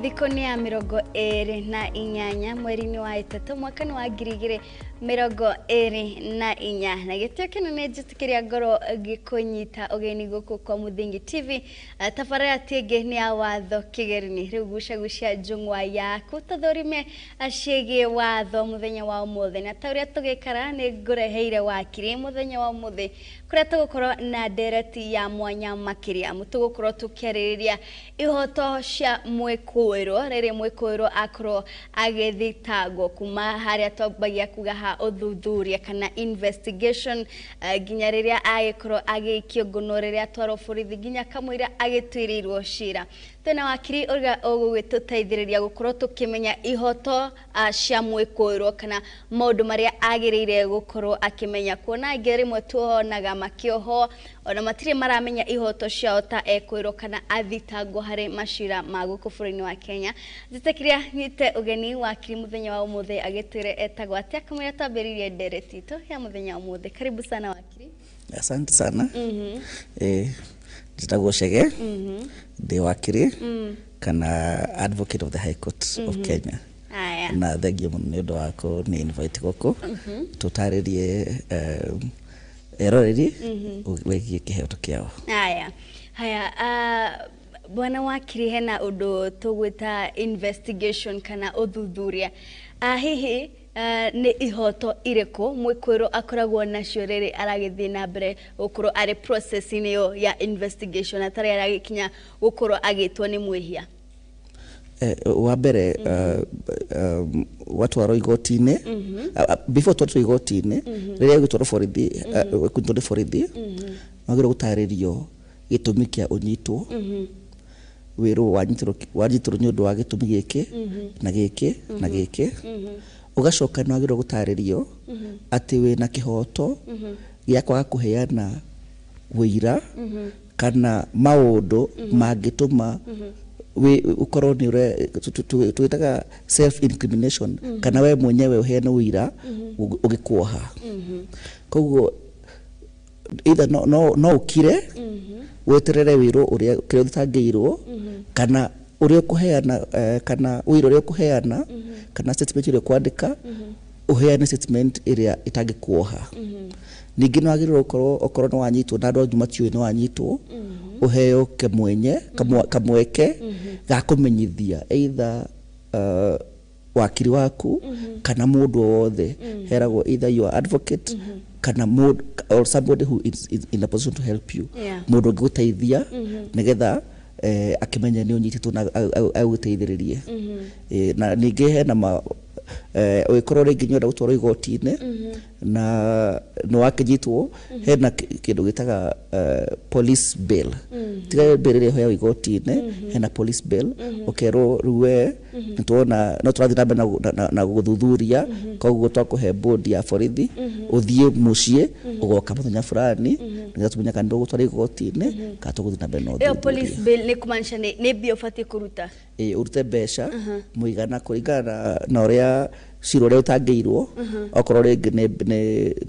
Thikũ nĩ ya 28 mweri-inĩ wa 3 mwaka nĩ wa 2024, na gĩtĩo kĩnene njĩtĩkĩria ngorwo ngĩkũnyita ũgeni gũkũ kwa Mũthingi TV. Tabarĩra ti ĩngĩ nĩ ya Watho Kĩgeri-inĩ. Rĩu gucagucia njũng'wa yaku tũthũrime ciĩgiĩ watho mũthenya wa ũmũthĩ, na ta ũrĩa tũgĩkara nĩ ngũreheire wakiri mũthenya wa ũmũthĩ, kũrĩa tũgũkorwo na ndereti ya mwanya makĩria. Tũgũkorwo tũkĩarĩrĩria ihoto cia mwĩkũĩrwo rĩrĩ mwĩkũĩrwo akorwo agĩthitangwo, kuma harĩa twambagia kuga ha ũthuthuria kana investigation, nginya rĩrĩa agĩkorwo agĩikio ngono, rĩrĩa atwarwo borithi, nginya kamũira agĩtuĩrĩirwo cira. Twĩna wakiri ũrĩa ũgũgĩtũteithĩrĩria gũkorwo tũkĩmenya ihoto cia mwĩkũĩrwo kana maũndũ marĩa agĩrĩire gũkorwo akĩmenya, kuona angĩ rĩmwe tuonaga makĩohwo ona matirĩ maramenya ihoto ciao ta ekwĩrwo kana athitangwo harĩ macira ma gũkũ bũrũri-inĩ wa Kenya. Njĩtĩkĩria nyite ũgeni wakiri mũthenya wa ũmũthĩ agĩtwĩre etagwo atĩa kamũira twambĩrĩirie ndereti itũ ya mũthenya wa ũmũthĩ. Karibu sana, wakiri. Asante sana. Njĩtagwo Chege, ndĩ wakiri kana advocate of the High Court of Kenya. Aya. Na thengiũ mũno nĩ ũndũ wa kũni invite gũkũ tũtarĩrie eroreri wĩgiĩ kĩheoto kĩao. Haya haya, bwana wakiri, hena ũndũ tũgwĩta investigation kana ũthuthuria. Hihi nĩ ihoto irĩkũ mwĩkũĩrwo akoragwo nacio rĩrĩ aragĩthiĩ na mbere gũkorwo arĩ process-inĩ ĩyo ya investigation atarĩ aragĩkinya gũkorwo agĩtwo nĩ mwĩhia? Wa mbere, watwarwo igoti-inĩ, before twarwo igoti-inĩ, rĩrĩa ũgĩtwarwo borithi, kũnyitwo nĩ borithi, wagĩrĩirwo gũtarĩrio gĩtũmi kĩa ũnyitwo, wĩrwo wanyitirwo nĩ ũndũ wa gĩtũmi gĩkĩ na gĩkĩ na gĩkĩ. Ũgacoka nĩ wagĩrĩirwo gũtarĩrio atĩ wĩna kĩhoto gĩa kwaga kũheana wĩira kana maũndũ mangĩtũma ũkorwo nĩ twĩtaga self incrimination, kana we mwenyewe ũheane ũira ũgĩkuoha. Koguo either no ũkire weterere wĩrwo ũrĩa kĩrĩa ũthitangĩirwo, kana ũrĩa ũkũheana, kana ũira ũrĩa ũkũheana, kana statement ĩrĩa ũkwandĩka, ũheane statement ĩrĩa ĩtangĩkuoha. Ningĩ nĩ wagĩrĩirwo gũkorwo, okorwo nĩ wanyitwo na andũ anyu matiũĩ nĩ wanyitwo, ũheo kĩmwenye kamweke ga kũmenyithia either wakiri waku kana mũndũ o wothe heragwo, either your advocate kana mũndũ or somebody who is in a position to help you, mũndũ ũngĩgũteithia nĩgetha akĩmenye nĩ ũnyitĩtwo na agũteithĩrĩrie. Na ningĩ hena ma ũgĩkorwo rĩngĩ nĩ ũrenda gũtwarwo igoti-inĩ na nĩ wakĩnyitwo, hena kĩndũ gĩtaga police bail. Tiga bail ĩrĩa ĩheagwo igoti-inĩ, hena police bail. Ũkerwo rĩu we nĩ tuona no tũrathiĩ na mbere na gũthuthuria, koguo twakũhe bond ya borithi, ũthiĩ mũciĩ, ũgoka mũthenya fulani nĩgetha tũmenye kana nĩ ũgũtwara igoti-inĩ kana tũgũthiĩ na mbere na Ĩyo ũthuthuria. Police bail nĩ kũmaanisha nĩ mbia ũbatiĩ kũruta? Ĩ, ũrute mbeca mũigana kũringana na ũrĩa cira ũrĩa ũtangĩirwo, okorwo rĩngĩ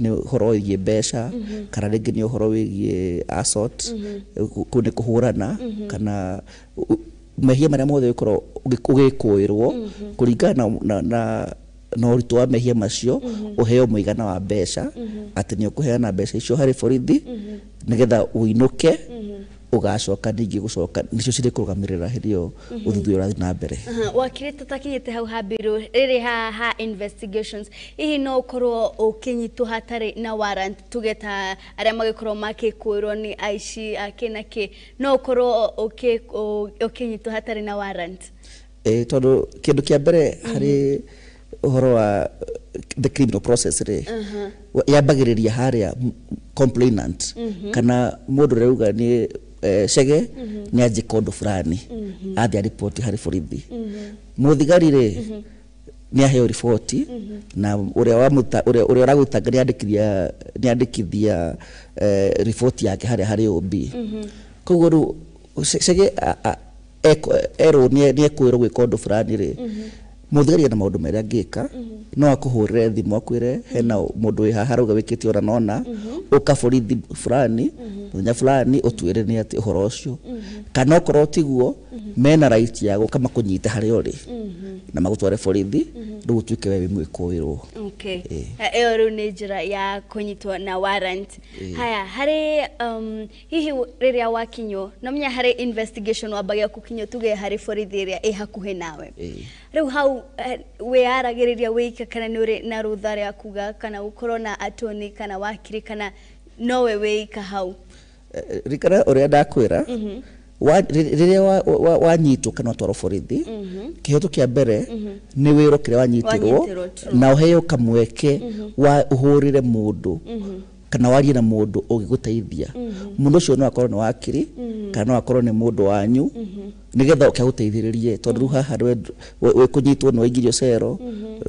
nĩ ũhoro wĩgiĩ mbeca, kana rĩngĩ nĩ ũhoro wĩgiĩ assault, kũu nĩ kũhũrana, kana mehia marĩa mothe ũgĩkorwo ũgĩkũĩrwo, kũringana na ũritũ wa mehia macio, ũheo mũigana wa mbeca atĩ nĩ ũkũheana mbeca icio harĩ borithi nĩgetha ũinũke, ũgacoka ningĩ gũcoka nĩcio cirĩkũrũgamĩrĩra hĩndĩ ĩyo ũthuthuria ũrathiĩ na mbere. Wakiri, tũtakinyĩte hau ha mbirũ rĩrĩ ha investigations, hihi no ũkorwo ũkĩnyitwo hatarĩ na warrant, tuge ta arĩa magĩkorwo makĩkũĩrwo nĩ aici akĩ na kĩ, no ũkorwo ũkĩnyitwo hatarĩ na warrant? Ĩ, tondũ kĩndũ kĩa mbere harĩ ũhoro wa the criminal process rĩ, yambagĩrĩria harĩa complainant kana mũndũ ũrĩa uga nĩ Chege nĩ anjĩka ũndũ fulani, athiĩ aripoti harĩ borithi. Mũthigari rĩ, nĩ aheo riboti na ũrĩa wamũta ũrĩa ũragũtanga nĩ andĩkithia riboti yake harĩa harĩ OB. Koguo rĩu Chege erwo nĩ ekwĩrwo gwĩka ũndũ fulani rĩ, mũthigari ena maũndũ merĩ angĩka. No akũhũrĩre thimũ akwĩre hena mũndũ wĩ haha arauga wĩkĩte ũna na ũna, ũka borithi fulani mũthenya fulani ũtwĩre nĩ atĩ ũhoro ũcio, kana okorwo tiguo Mena right ya gũka makũnyite harĩa ũrĩ na magũtware borithi, rĩu ũtuĩke we wĩ mwĩkũĩrwo. Okay. Ĩyo rĩu nĩ njĩra ya kũnyitwo na warrant. Haya, harĩ hihi rĩrĩa wakinywo, no menya harĩ investigation wambagia gũkinywo tuge harĩ borithi ĩrĩa ĩ hakuhĩ nawe. Rĩu hau wĩyaragĩrĩria wĩika kana nĩ ũrĩ na rũtha rĩa kuga kana gũkorwo na attorney kana wakiri kana nowe wĩika hau? Rikana ũrĩa ndakwĩra, rĩrĩa wanyitwo kana watwarwo borithi, kĩhoto kĩa mbere nĩ wĩrwo kĩrĩa wanyitirwo Wanyitirwo, true. na ũheo kamweke wa ũhũrĩre mũndũ kana warie na mũndũ ũngĩgũteithia. Mũndũ ũcio no akorwo nĩ wakiri kana no akorwo nĩ mũndũ wanyu, nĩgetha oke agũteithĩrĩrie, tondũ rĩu haha wĩ kũnyitwo nĩ waingĩrio cero,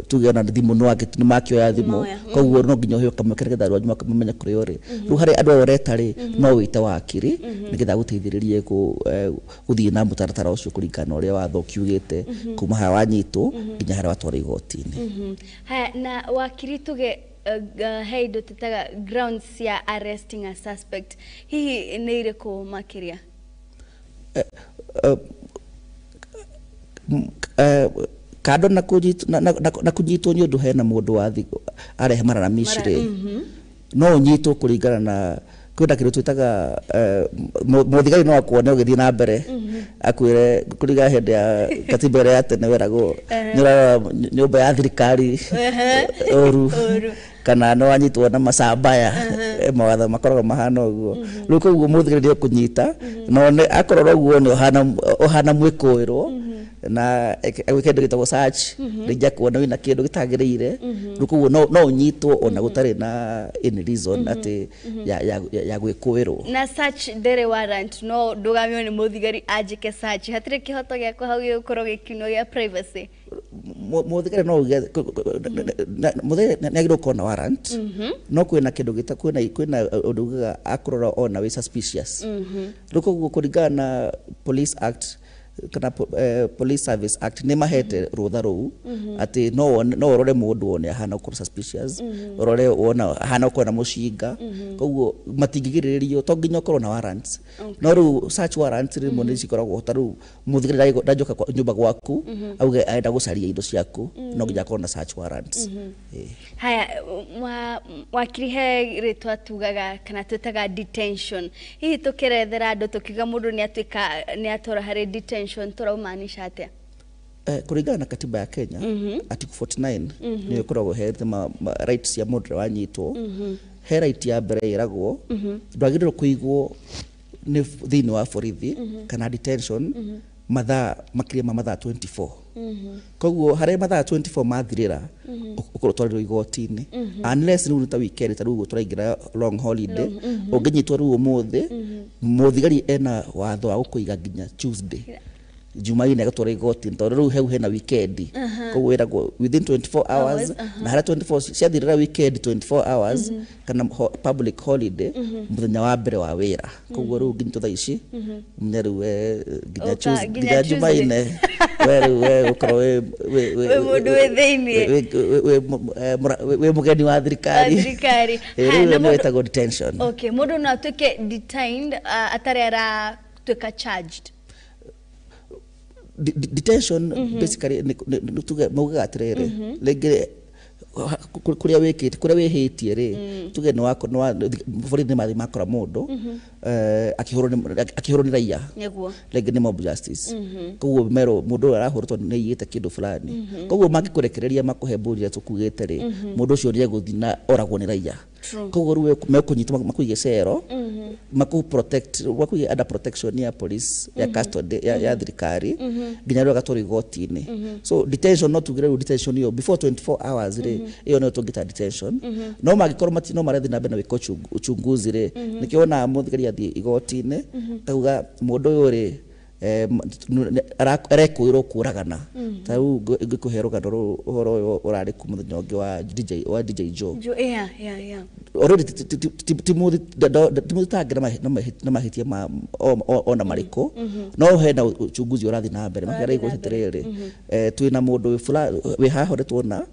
tuge ona thimũ nĩ makĩoya thimũ. Moya. Koguo no nginya ũheo kamweke nĩgetha andũ anyu mamenye kũrĩa ũrĩ. Rĩu harĩ andũ aya ũreta rĩ, no wĩte wakiri nĩgetha agũteithĩrĩrie gũthiĩ na mũtaratara ũcio kũringana na ũrĩa watho ũkiugĩte, kuma harĩa wanyitwo nginya harĩa watwarwo igoti-inĩ. Haya, na wakiri, tuge he indo tũtaga grounds cia arresting a suspect, hihi nĩ irĩkũ makĩria? Kando na kũnyitwo na kũnyitwo nĩ ũndũ hena mũndũ wathi arehe malalamishi rĩ, no ũnyitwo kũringana na kwĩna kĩndũ twĩtaga mũthigari no akuone ũgĩthiĩ na mbere akwĩre, kũringana hĩndĩ ya katiba ĩrĩa ya tene, weragwo nĩ ũrarora nyũmba ya thirikari ũru Ũru. kana nĩ wanyitwo na macambaya. Mawatho makoragwo mahana ũguo. Rĩu koguo mũthigari nĩ ekũnyita no nĩ akorora ũguo nĩ ũhana mwĩkũĩrwo na agwĩke kĩndũ gĩtagwo search, rĩngĩ akuona wĩna kĩndũ gĩtagĩrĩire. Rĩu koguo no ũnyitwo ona gũtarĩ na any reason atĩ ya gwĩkũĩrwo. Na search ndĩrĩ warrant, no ndũgamio nĩ mũthigari anjĩke search, hatirĩ kĩhoto gĩakwa hau gĩgũkorwo gĩkiunwo gĩa privacy? Mũthigari no uge mũthigari nĩ agĩrĩirwo gũkorwo na warrant, no kwĩna kĩndũ gĩta kwĩna ũndũ ugaga akũrora ona wĩ suspicious. Rĩu koguo kũringana na Police Act kana Police Service Act, nĩ mahete rũtha rũu atĩ no ũrore mũndũ wone ahana gũkorwo suspicious, ũrore wona ahana gũkorwo na mũcinga. Koguo matingĩgirĩrĩrio, to nginya ũkorwo na warrants. No rĩu search warrants rĩmwe nĩ cikoragwo, ta rĩu mũthigari ndangĩũka nyũmba gwaku auge arenda gũcaria indo ciaku, no nginya akorwo na search warrants. Haya, wakiri, he rĩtwa tugaga kana twĩtaga detention. Hihi tũkĩrethera andũ tũkiuga mũndũ nĩ atuĩka nĩ atwarwo harĩ detention, tũraumaanisha atĩa? Kũringana na katiba ya Kenya, Article 49 nĩyo ĩkoragwo ĩheete rights cia mũndũ ũrĩa wanyitwo. He right ya mbere ĩragwo ndwagĩrĩirwo kũigwo nĩ thĩinĩ wa borithi kana detention mathaa makĩria ma mathaa 24. Koguo harĩa mathaa 24 mathirĩra, ũkorwo ũtwarirwo igoti-inĩ, unless rĩu nĩ ta weekend, ta rĩu ũguo tũraingĩra long holiday. Ũngĩnyitwo rĩu ũmũthĩ, mũthigari ena watho wa gũkũiga nginya Tuesday, Jumaine agatwara igoti-inĩ, tondũ rĩu hau hena weekend. Koguo wĩragwo within 24 hours, na harĩa 24 ciathirĩra weekend, 24 hours kana public holiday, mũthenya wa mbere wa wĩra. Koguo rĩu nginya thaa ici mũnya rĩu nginya Ũka- Tuesday, nginya nginya Tuesday. Jumaine we rĩu we ũkorwo Wĩ mũndũ wĩ thĩiniĩ. wĩ mũgeni wa thirikari. Wa thirikari. Eh, Haya, rĩu na nĩyo mũndũ- ĩtagwo detention. Okay, mũndũ no atuĩke detained atarĩ aratuĩka charged? Detention basically nĩ tuge maugaga atĩrĩrĩ, rĩngĩ kũrĩa wĩkĩte, kũrĩa wĩhĩtie rĩ, tuge nĩ wako nĩ wa borithi nĩ mathiĩ makora mũndũ akĩhũrwo nĩ raia, rĩngĩ nĩ mob justice. Koguo merwo mũndũ ũyũ arahũrwo tondũ nĩ aiyĩte kĩndũ fulani. Koguo mangĩkũrekereria makũhe mbũri ĩrĩa tũkugĩte rĩ, mũndũ ũcio nĩ egũthiĩ na oragwo nĩ raia. Koguo rĩu mekũnyitwo makũige cero, makũ protect, makũige under protection ya police, ya custody ya thirikari nginya rĩrĩa agatwarwo igoti-inĩ. So detention, no tugire rĩu detention ĩyo before 24 hours rĩ, ĩyo nĩyo tũngĩta detention. No mangĩkorwo no marathiĩ na mbere na gwĩka uchunguzi rĩ, nĩkĩo wonaga mũthigari athiĩ igoti-inĩ akauga mũndũ ũyũ rĩ, arekũĩrwo kũragana. Ta rĩu ngĩkũhe rũgano rũrũ, ũhoro ũyũ ũrarĩ ku mũthenya ũngĩ wa DJ Joe. Yeah. Already timũthitange na mahĩtia ma ona marĩkũ, no hena uchunguzi ũrathiĩ na mbere. Makĩra igoti atĩrĩrĩ, twĩna mũndũ wĩ fulani wĩ haha ũrĩa tuona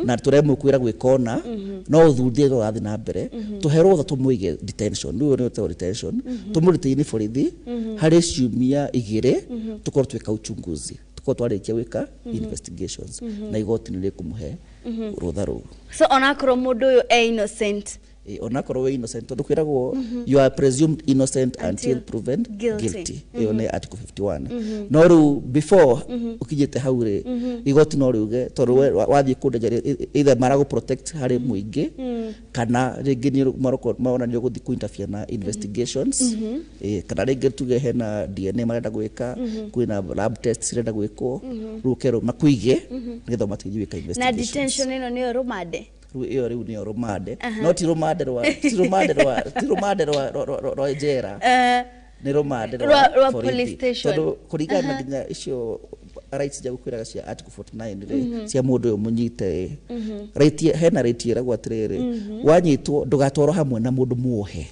na tũremũkwĩra gwĩka ũna, no ũthuthuria ũrathiĩ na mbere, tũhe rũtha tũmũige detention. Rĩu nĩyo ĩtagwo detention, tũmũrutĩi nĩ borithi harĩ ciumia 2. igĩrĩ tũkorwo twĩka uchunguzi, tukorwo twarĩkia gwĩka investigations, na igoti nĩ rĩkũmũhe rũtha rũu. So onakorwo mũndũ ũyũ e innocent? Onakorwo wĩ innocent, tondũ kwĩragwo you are presumed innocent until proven guilty. Guilty. Ĩyo nĩ article 51. No rĩu before ũkinyĩte hau rĩ, igoti no riuge tondũ we wathiĩ kũndũ nja, either maragũ protect harĩ mũingĩ, kana rĩngĩ nĩ marona nĩ ũgũthiĩ kũ interfere na investigations, kana rĩngĩ tuge hena DNA marenda gwĩka, kwĩna lab tests cirenda gwĩkwo, rĩu ũkerwo makuige nĩgetha ũmateithie gwĩka Na investigations. detention ĩno nĩyo rũmande? Rĩu ĩyo rĩu nĩyo rũmande, no ti rũmande rwa ti rũmande rwa ti rũmande rwa njera, nĩ rũmande Rwa borithi. Police station. Tondũ kũringana na nginya icio rights cia gũkwĩraga cia article 49 rĩ, cia mũndũ ũyũ mũnyite rĩ, right, hena right ĩragwo atĩrĩrĩ, wanyitwo ndũgatwarwo hamwe na mũndũ muohe.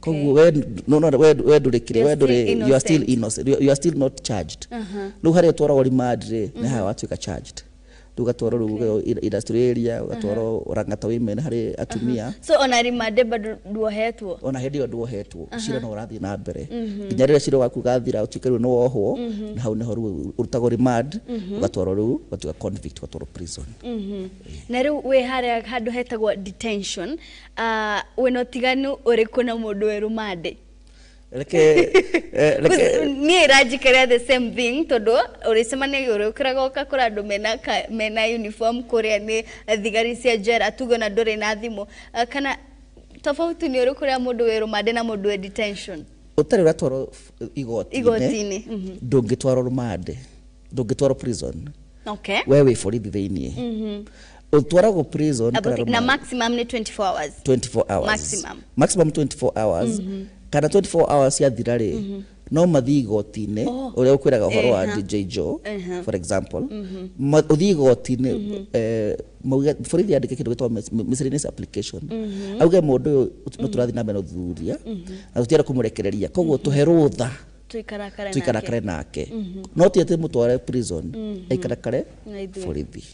Koguo we no we ndũrĩ kĩrĩa, we You're still ndũrĩ, you are still innocent. innocent, you are still not charged. Rĩu harĩa ũtwaragwo remand rĩ, nĩ haha watuĩka charged. Rĩu ũgatwarwo rĩu industrial area, ũgatwarwo Lang'ata Women harĩ atumia. So ona rimande bado nduohetwo? Ona hĩndĩ ĩyo nduohetwo, cira no ũrathiĩ na mbere nginya rĩrĩa cira waku ũgathira, ũtuĩke rĩu nĩ wohwo, na hau nĩho rĩu ũrutagwo remand, ũgatwarwo rĩu ũgatuĩka convict, ũgatwarwo prison. Na rĩu wĩ harĩa handũ hetagwo detention, wĩna ũtiganu ũrĩkũ na mũndũ wĩ rũmande? Reke reke Niĩ ĩranjikaria the same thing, tondũ ũrĩcemania ũrĩũkĩraga ũgakora andũ mena uniform kũrĩa nĩ thigari cia njera, tuge ona ndũrĩ na thimũ. Kana tofauti nĩ ũrĩkũ ũrĩa mũndũ wĩ rũmande na mũndũ wĩ detention? Ũtarĩ ũratwarwo igoti-inĩ, Igoti-inĩ, ndũngĩtwarwo rũmande, ndũngĩtwarwo prison. We wĩ borithi thĩiniĩ, ũtwaragwo prison kana Na rũmande. maximum nĩ 24 hours? 24 hours. Maximum. Maximum 24 hours, kana 24 hours ciathira rĩ, no mathiĩ igoti-inĩ. Ũrĩa ũkwĩraga ũhoro wa DJ Joe, for example, ũthiĩ igoti-inĩ, mauge borithi yandĩke kĩndũ gĩtagwo miscellaneous application, auge mũndũ ũyũ no tũrathiĩ na mbere na ũthuthuria na tũtienda kũmũrekereria, koguo tũhe rũtha tuikarakare nake. Tuikarakare nake, no ti atĩ mũtware prison, aikarakare Na ithuĩ. borithi.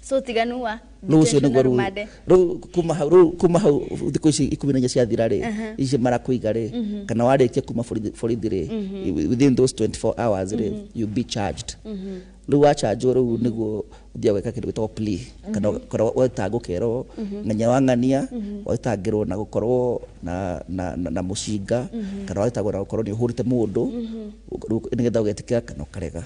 So ũtiganu wa Rĩu ũcio detention na nĩguo rĩu rũmande? rĩu kuma hau thikũ ici 14 ciathira rĩ, ici marakũiga rĩ, kana warĩkia kuma borithi rĩ, within those 24 hours rĩ, you be charged. Rĩu wachanjwo, rĩu nĩguo ũthiaga gwĩka kĩndũ gĩtagwo plea, kana wetangwo ũkerwo ng'ania wa ng'ania, wetangĩrwo na gũkorwo na mũcinga, kana wetangwo na gũkorwo nĩ ũhũrĩte mũndũ, rĩu nĩgetha ũgetĩkĩra kana ũkarega.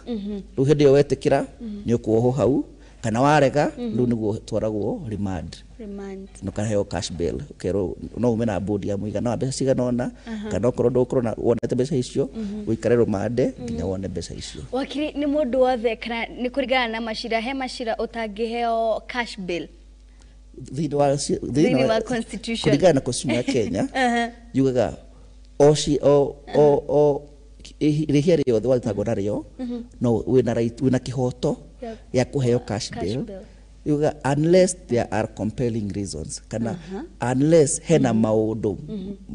Rĩu hĩndĩ ĩyo wetĩkĩra nĩ ũkuohwo hau, kana warega, rĩu nĩguo twaragwo remand. Remand. Na ũkaheo cash bail, ũkerwo no ume na bond ya mũigana wa mbeca cigana ũna, kana okorwo ndũgũkorwo na wonete mbeca icio, ũikare rũmande nginya wone mbeca icio. Wakiri, nĩ mũndũ wothe kana nĩ kũringana na macira? He macira ũtangĩheo cash bail? Thĩinĩ Thĩinĩ wa constitution. Kũringana na constitution ya Kenya, yugaga o ci o o o rĩhia rĩothe wathitangwo narĩo, no wĩna right, wĩna kĩhoto gĩa kũheo cash cash bail. Bail. Yugaga unless there are compelling reasons, kana unless hena maũndũ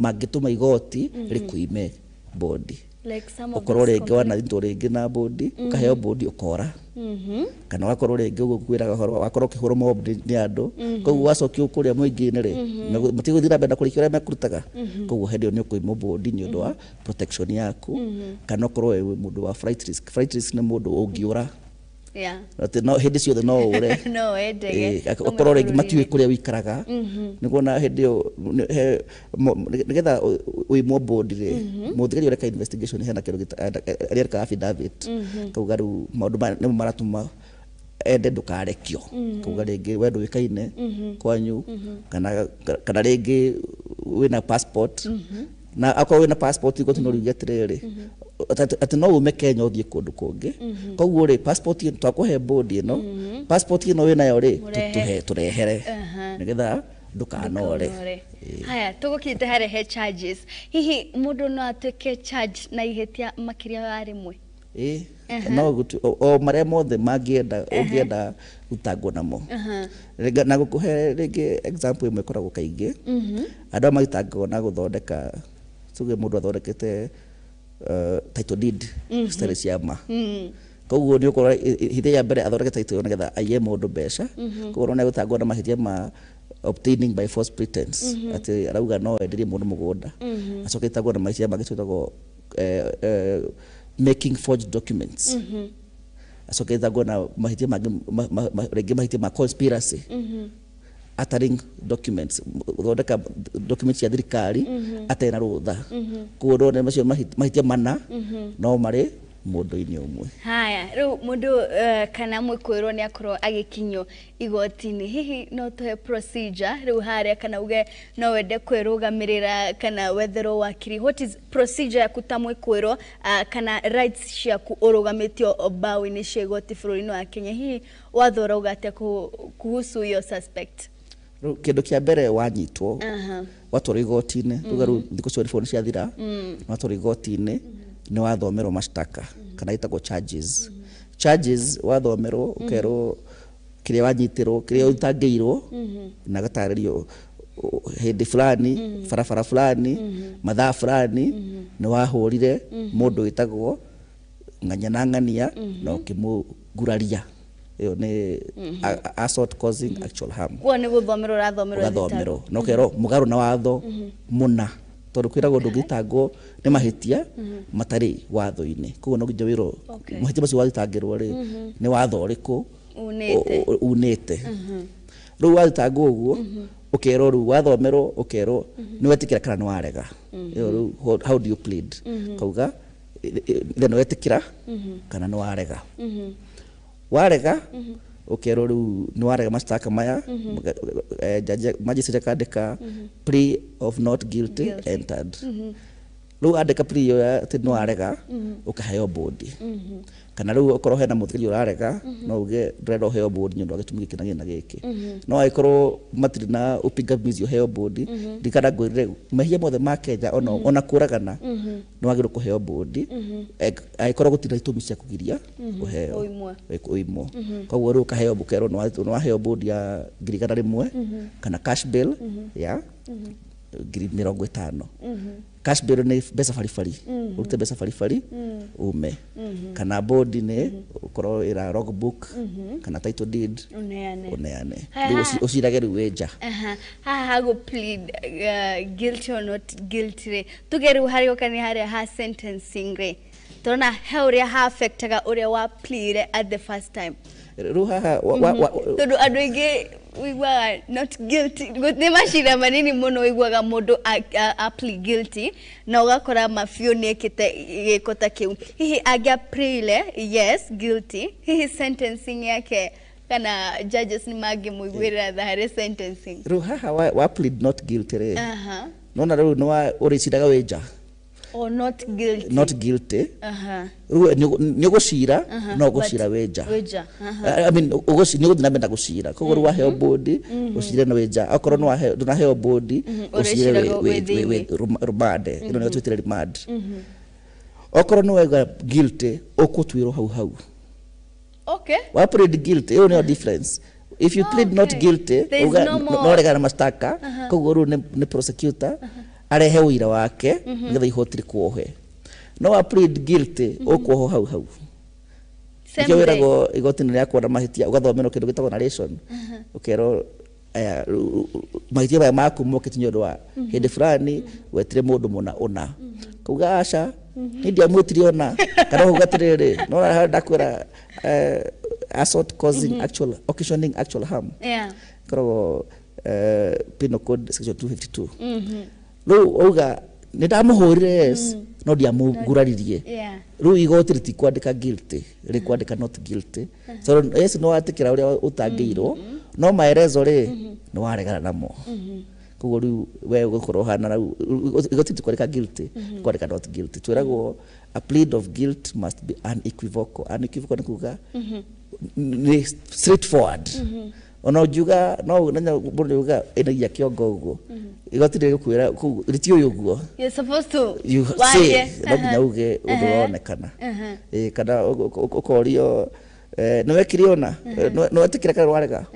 mangĩtũma igoti rĩkũime bond. Like some of Ũkorwo those rĩngĩ wanathitwo rĩngĩ na bond, ũkaheo bond ũkora, kana wakorwo rĩngĩ ũguo kwĩraga ũhoro, wakorwo ũkĩhũrwo mob nĩ andũ, koguo wacokio kũrĩa mũingĩ-inĩ rĩ, matigũthiĩ na mbere na kũrĩkia ũrĩa mekũrutaga, koguo hĩndĩ ĩyo nĩ ũkũimwo bond nĩ ũndũ wa protection yaku, kana ũkorwo wĩ mũndũ wa flight risk. Flight risk nĩ mũndũ ũngĩũra, atĩ no hĩndĩ ciothe no ũre. No wendege. Ũkorwo rĩngĩ matiũĩ kũrĩa ũikaraga, nĩguo na hĩndĩ ĩyo nĩgetha ũimwo bond rĩ, mũthigari ũreka investigation hena kĩndũ arĩandĩkaga affidavit, kauga rĩu maũndũ maya nĩmo maratũma ende ndũkarekio, kauga rĩngĩ we ndũĩkaine kwanyu, kana rĩngĩ wĩna passport, na akorwo wĩna passport igoti no riuge atĩrĩrĩ, atĩ no ume Kenya ũthiĩ kũndũ kũngĩ, koguo rĩ, passport ĩno twakũhe bond ĩno, passport ĩno wĩnayo rĩ, Mũrehe. tũrehere nĩgetha ndũkanore. Ndũkanore. Haya, tũgũkinyĩte harĩa he charges. Hihi mũndũ no atuĩke charge na ihĩtia makĩria wa rĩmwe? Ĩ, no o marĩa mothe mangĩenda ũngĩenda gũtangwo namo. Na gũkũhe rĩngĩ example ĩmwe ĩkoragwo kaingĩ, andũ aya magĩtangagwo na gũthondeka, tuge mũndũ athondekete title deed citarĩ cia ma, koguo nĩ ũkora ihĩtia rĩa mbere athondeke title ĩyo nĩgetha aiye mũndũ mbeca, koguo no nĩegũtangwo na mahĩtia ma obtaining by false pretense, atĩ arauga no enderie mũndũ mũgũnda, acoke ĩtangwo na mahĩtia mangĩ twĩtagwo making forged documents, acoke athitangwo na mahĩtia mangĩ, rĩngĩ mahĩtia ma conspiracy, uttering documents, gũthondeka documents cia thirikari atarĩ na rũtha. Koguo ndona macio mahĩtia mana no marĩ mũndũ-inĩ ũmwe. Haya, rĩu mũndũ kana mwĩkũĩrwo nĩ akorwo agĩkinyio igoti-inĩ, hihi no tũhe procedure rĩu harĩa, kana uge no wende kwĩrũgamĩrĩra kana wetherwo wakiri? What is procedure yaku ta mwĩkũĩrwo, kana rights ciaku ũrũgamĩtio mbaũ-inĩ cia igoti bũrũri-inĩ wa Kenya? Hihi watho ũrauga atĩa kuhusu hiyo suspect? Rĩu kĩndũ kĩa mbere, wanyitwo, watwarwo igoti-inĩ, tuga rĩu thikũ cia reform ciathira, watwarwo igoti-inĩ, nĩ wathomerwo mashtaka kana ĩtagwo charges. Charges wathomerwo, ũkerwo kĩrĩa wanyitĩrwo, kĩrĩa ũtangĩirwo, na gatarĩrio hĩndĩ fulani, barabara fulani, mathaa fulani, nĩ wahũrire mũndũ wĩtagwo ng'ania na ng'ania na ũkĩmũguraria. Ĩyo nĩ assault causing actual harm. Kuo nĩ gũthomerwo ũrathomerwo. Ũgathomerwo na ũkerwo mũgarũ na watho mũna, tondũ kwĩragwo ndũngĩtangwo nĩ mahĩtia matarĩ watho-inĩ. Koguo no nginya wĩrwo mahĩtia macio wathitangĩrwo rĩ, nĩ watho ũrĩkũ unĩte. Unĩte. Rĩu wathitangwo ũguo, ũkerwo, rĩu wathomerwo, ũkerwo nĩ wetĩkĩra kana nĩ warega. Ĩyo rĩu how do you plead? Kauga then wetĩkĩra kana nĩ warega. Warega, ũkerwo rĩu nĩ warega mashtaka maya. Judge, magistrate akandĩka plea of not guilty, Guilty. entered. Rĩu andĩka plea ĩyo ya atĩ nĩ warega, ũkaheo bond. Kana rĩu okorwo hena mũthikĩrĩria ũrarega, no uge ndĩrenda ũheo bond nĩ ũndũ wa gĩtũmi gĩkĩ na gĩkĩ na gĩkĩ. No angĩkorwo matirĩ na upingamizi ũheo bond, ndikana ngwĩrire mehia mothe ma Kenya, ona kũragana, nĩ wagĩrĩirwo kũheo bond angĩkorwo gũtirĩ na itũmi cia kũgiria ũheo. Ũimwe. Ũimwo. Koguo rĩu ũkaheo, ũkerwo nĩ waheo bond ya 100,000 kana cash bail ya 50,000. Cash bail nĩ mbeca baribari, ũrute mbeca baribari ume, kana bond nĩ ũkorwo ĩra logbook kana title deed. Ũneane. Ũneane. Haya, rĩu haya. ũcirage rĩu wĩ nja. Aha, haha hago plead guilty or not guilty rĩ, tuge rĩu harĩa ũka nĩ harĩa ha sentencing rĩ, tũrona he ũrĩa ha affectaga ũrĩa wa plead at the first time? Rĩu haha Tondũ andũ aingĩ ũiguaga not guilty, nĩ macira manini mũno ũiguaga mũndũ a plead guilty na ũgakora mabiũ nĩ ekĩte gĩko ta kĩu. Hihi angĩa plead yes guilty, hihi sentencing yake kana judges nĩ mangĩmũiguĩra tha harĩ sentencing? Rĩu haha wa plead not guilty rĩ, nona rĩu nĩ wa ũrĩciraga wĩ nja. Or not guilty. Not guilty. Rĩu nĩ ũgũcira, no ũgũcira wĩ nja. Wĩ nja, aha. I mean, nĩ ũgũthiĩ na mbere na gũcira. Koguo rĩu waheo bond, ũcire na wĩ nja. Okorwo nĩ ndũnaheo bond, ũcire ũrĩciraga wĩ thĩinĩ. Wĩ remand. Ĩno nĩyo twĩtire remand. Okorwo nĩ wauga guilty, ũkũtuĩrwo hau hau. Wa plead guilty, ĩyo nĩyo difference. If you plead not guilty, There is uga no more. no regana na mashtaka. Koguo rĩu nĩ prosecutor arehe ũira wake nĩgetha igoti rĩkuohe. No wa plead guilty, ũkuohwo hau hau. Same Nĩkĩo day. wĩragwo igoti-inĩ rĩa kuona mahĩtia, ũgathomerwo kĩndũ gĩtagwo narration, ũkerwo aya mahĩtia maya maku mokĩte nĩ ũndũ wa hĩndĩ fulani wetire mũndũ mũna ũna. Kauga aca, niĩ ndiamwĩtire ona. Kana ũkauga atĩrĩrĩ, nona harĩa ndakwĩra assault causing actual, occasioning actual harm, ĩkoragwo Penal Code section 252. Rĩu auga nĩ ndamũhũrire, yes, no ndiamũguraririe. Rĩu igoti rĩtikwandĩka guilty, rĩkwandĩka not guilty. So yes, nĩ watĩkĩra ũrĩa ũtangĩirwo, no maelezo rĩ, nĩ waregana namo. Koguo rĩu we ũgũkorwo ũhana rĩu igoti rĩtikwandĩka guilty, kwandĩka not guilty. Twĩragwo a plead of guilt must be unequivocal. Unequivocal nĩ kuga nĩ straightforward. Ona ũngiuga no nanya mũndũ uga ĩnagia kĩongo ũguo, igoti rĩgũkwĩra kũu rĩtiũĩ ũguo. You're supposed to You warie. say, no nginya uge ũndũ ũronekana. Ĩ, kana ũkorio nĩ wekire ũna, nĩ wetĩkĩra kana warega?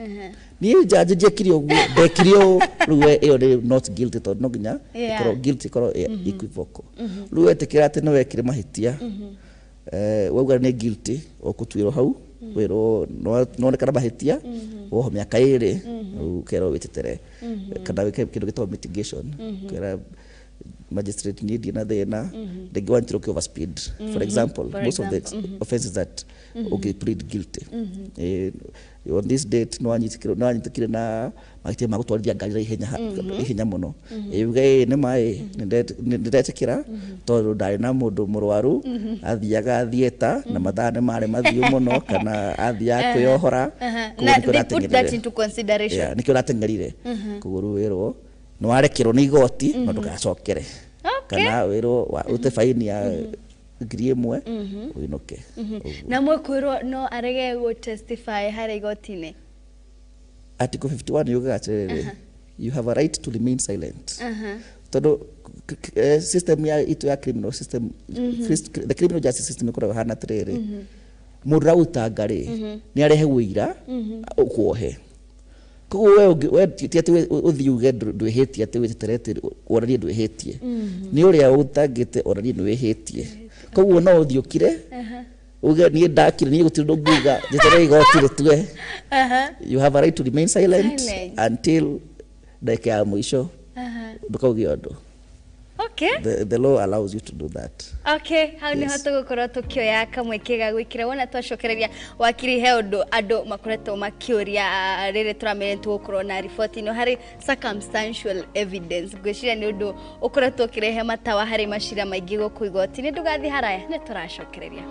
Niĩ njanji ndiekire ũguo, ndekire ũũ. Rĩu we ĩyo nĩ not guilty, tondũ no nginya ĩkorwo guilty ĩkorwo equivocal. Rĩu wetĩkĩra atĩ nĩ wekire mahĩtia, wauga nĩ guilty, ũkũtuĩrwo hau, wĩrwo nĩwonekana mahĩtia, woho mĩaka 2, rĩu ũkerwo wĩtetere kana wĩke kĩndũ gĩtagwo mitigation, ũkera Magistrate niĩ ndirĩ na thĩna, rĩngĩ wanyitirwo ũkĩ overspeed, for example. For Most of the example. Offenses that ũngĩ plead guilty. On this date nĩwanyitikire na mahĩtia ma gũtwarithia ngari na ihenya ihenya mũno. Uge ĩ nĩ ma ĩ nĩndetĩkĩra tondũ ndarĩ na mũndũ mũrwaru athiaga theatre na mathaa nĩ marĩ mathiũ mũno kana athiaga kwĩyohora. Koguo Na nĩkĩo they put that ndateng'erire. into consideration. Yeah, nĩkĩo ũrateng'erire, koguo rĩu wĩrwo nĩ warekerwo nĩ igoti no ndũgacokere kana wĩrwo ũte faini ya 1,000 ũinũke. Ũguo. Na mwĩkwĩrwo no arege gũ testify harĩa igoti-inĩ. Article 51 yugaga atĩrĩrĩ, you have a right to remain silent, tondũ system ya itu ya criminal system, the criminal justice system ĩkoragwo ĩhana atĩrĩrĩ, mũndũ ũragũtanga rĩ nĩ arehe ũira ũkuohe. Koguo we we ti atĩ ũthiĩ uge ndwĩhĩtie, atĩ wĩteterete wonanie ndwĩhĩtie, nĩ ũrĩa ũtangĩte onanie nĩ wĩhĩtie. Koguo no ũthiĩ ũkire uge niĩ ndakire, niĩ gũtirĩ ũndũ nguga, njeterere igoti rĩtue. You have a right to remain silent, Silent. Until ndagĩka ya mũico ndũkauge ũndũ. The law allows you to do that. Okay, hau niho Yes. tũgũkorwo tũkĩoya kamweke ga gwĩkĩra wona twacokereria wakiri he ũndũ andũ makoretwo makĩũria, rĩrĩ tũramenya tũgũkorwo na riboti ĩno harĩ circumstantial evidence. Ngwĩciria nĩ ũndũ ũkoretwo ũkĩrehe matawa harĩ macira maingĩ gũkũ igoti-inĩ. Ndũgathiĩ haraya, nĩ tũracokereria.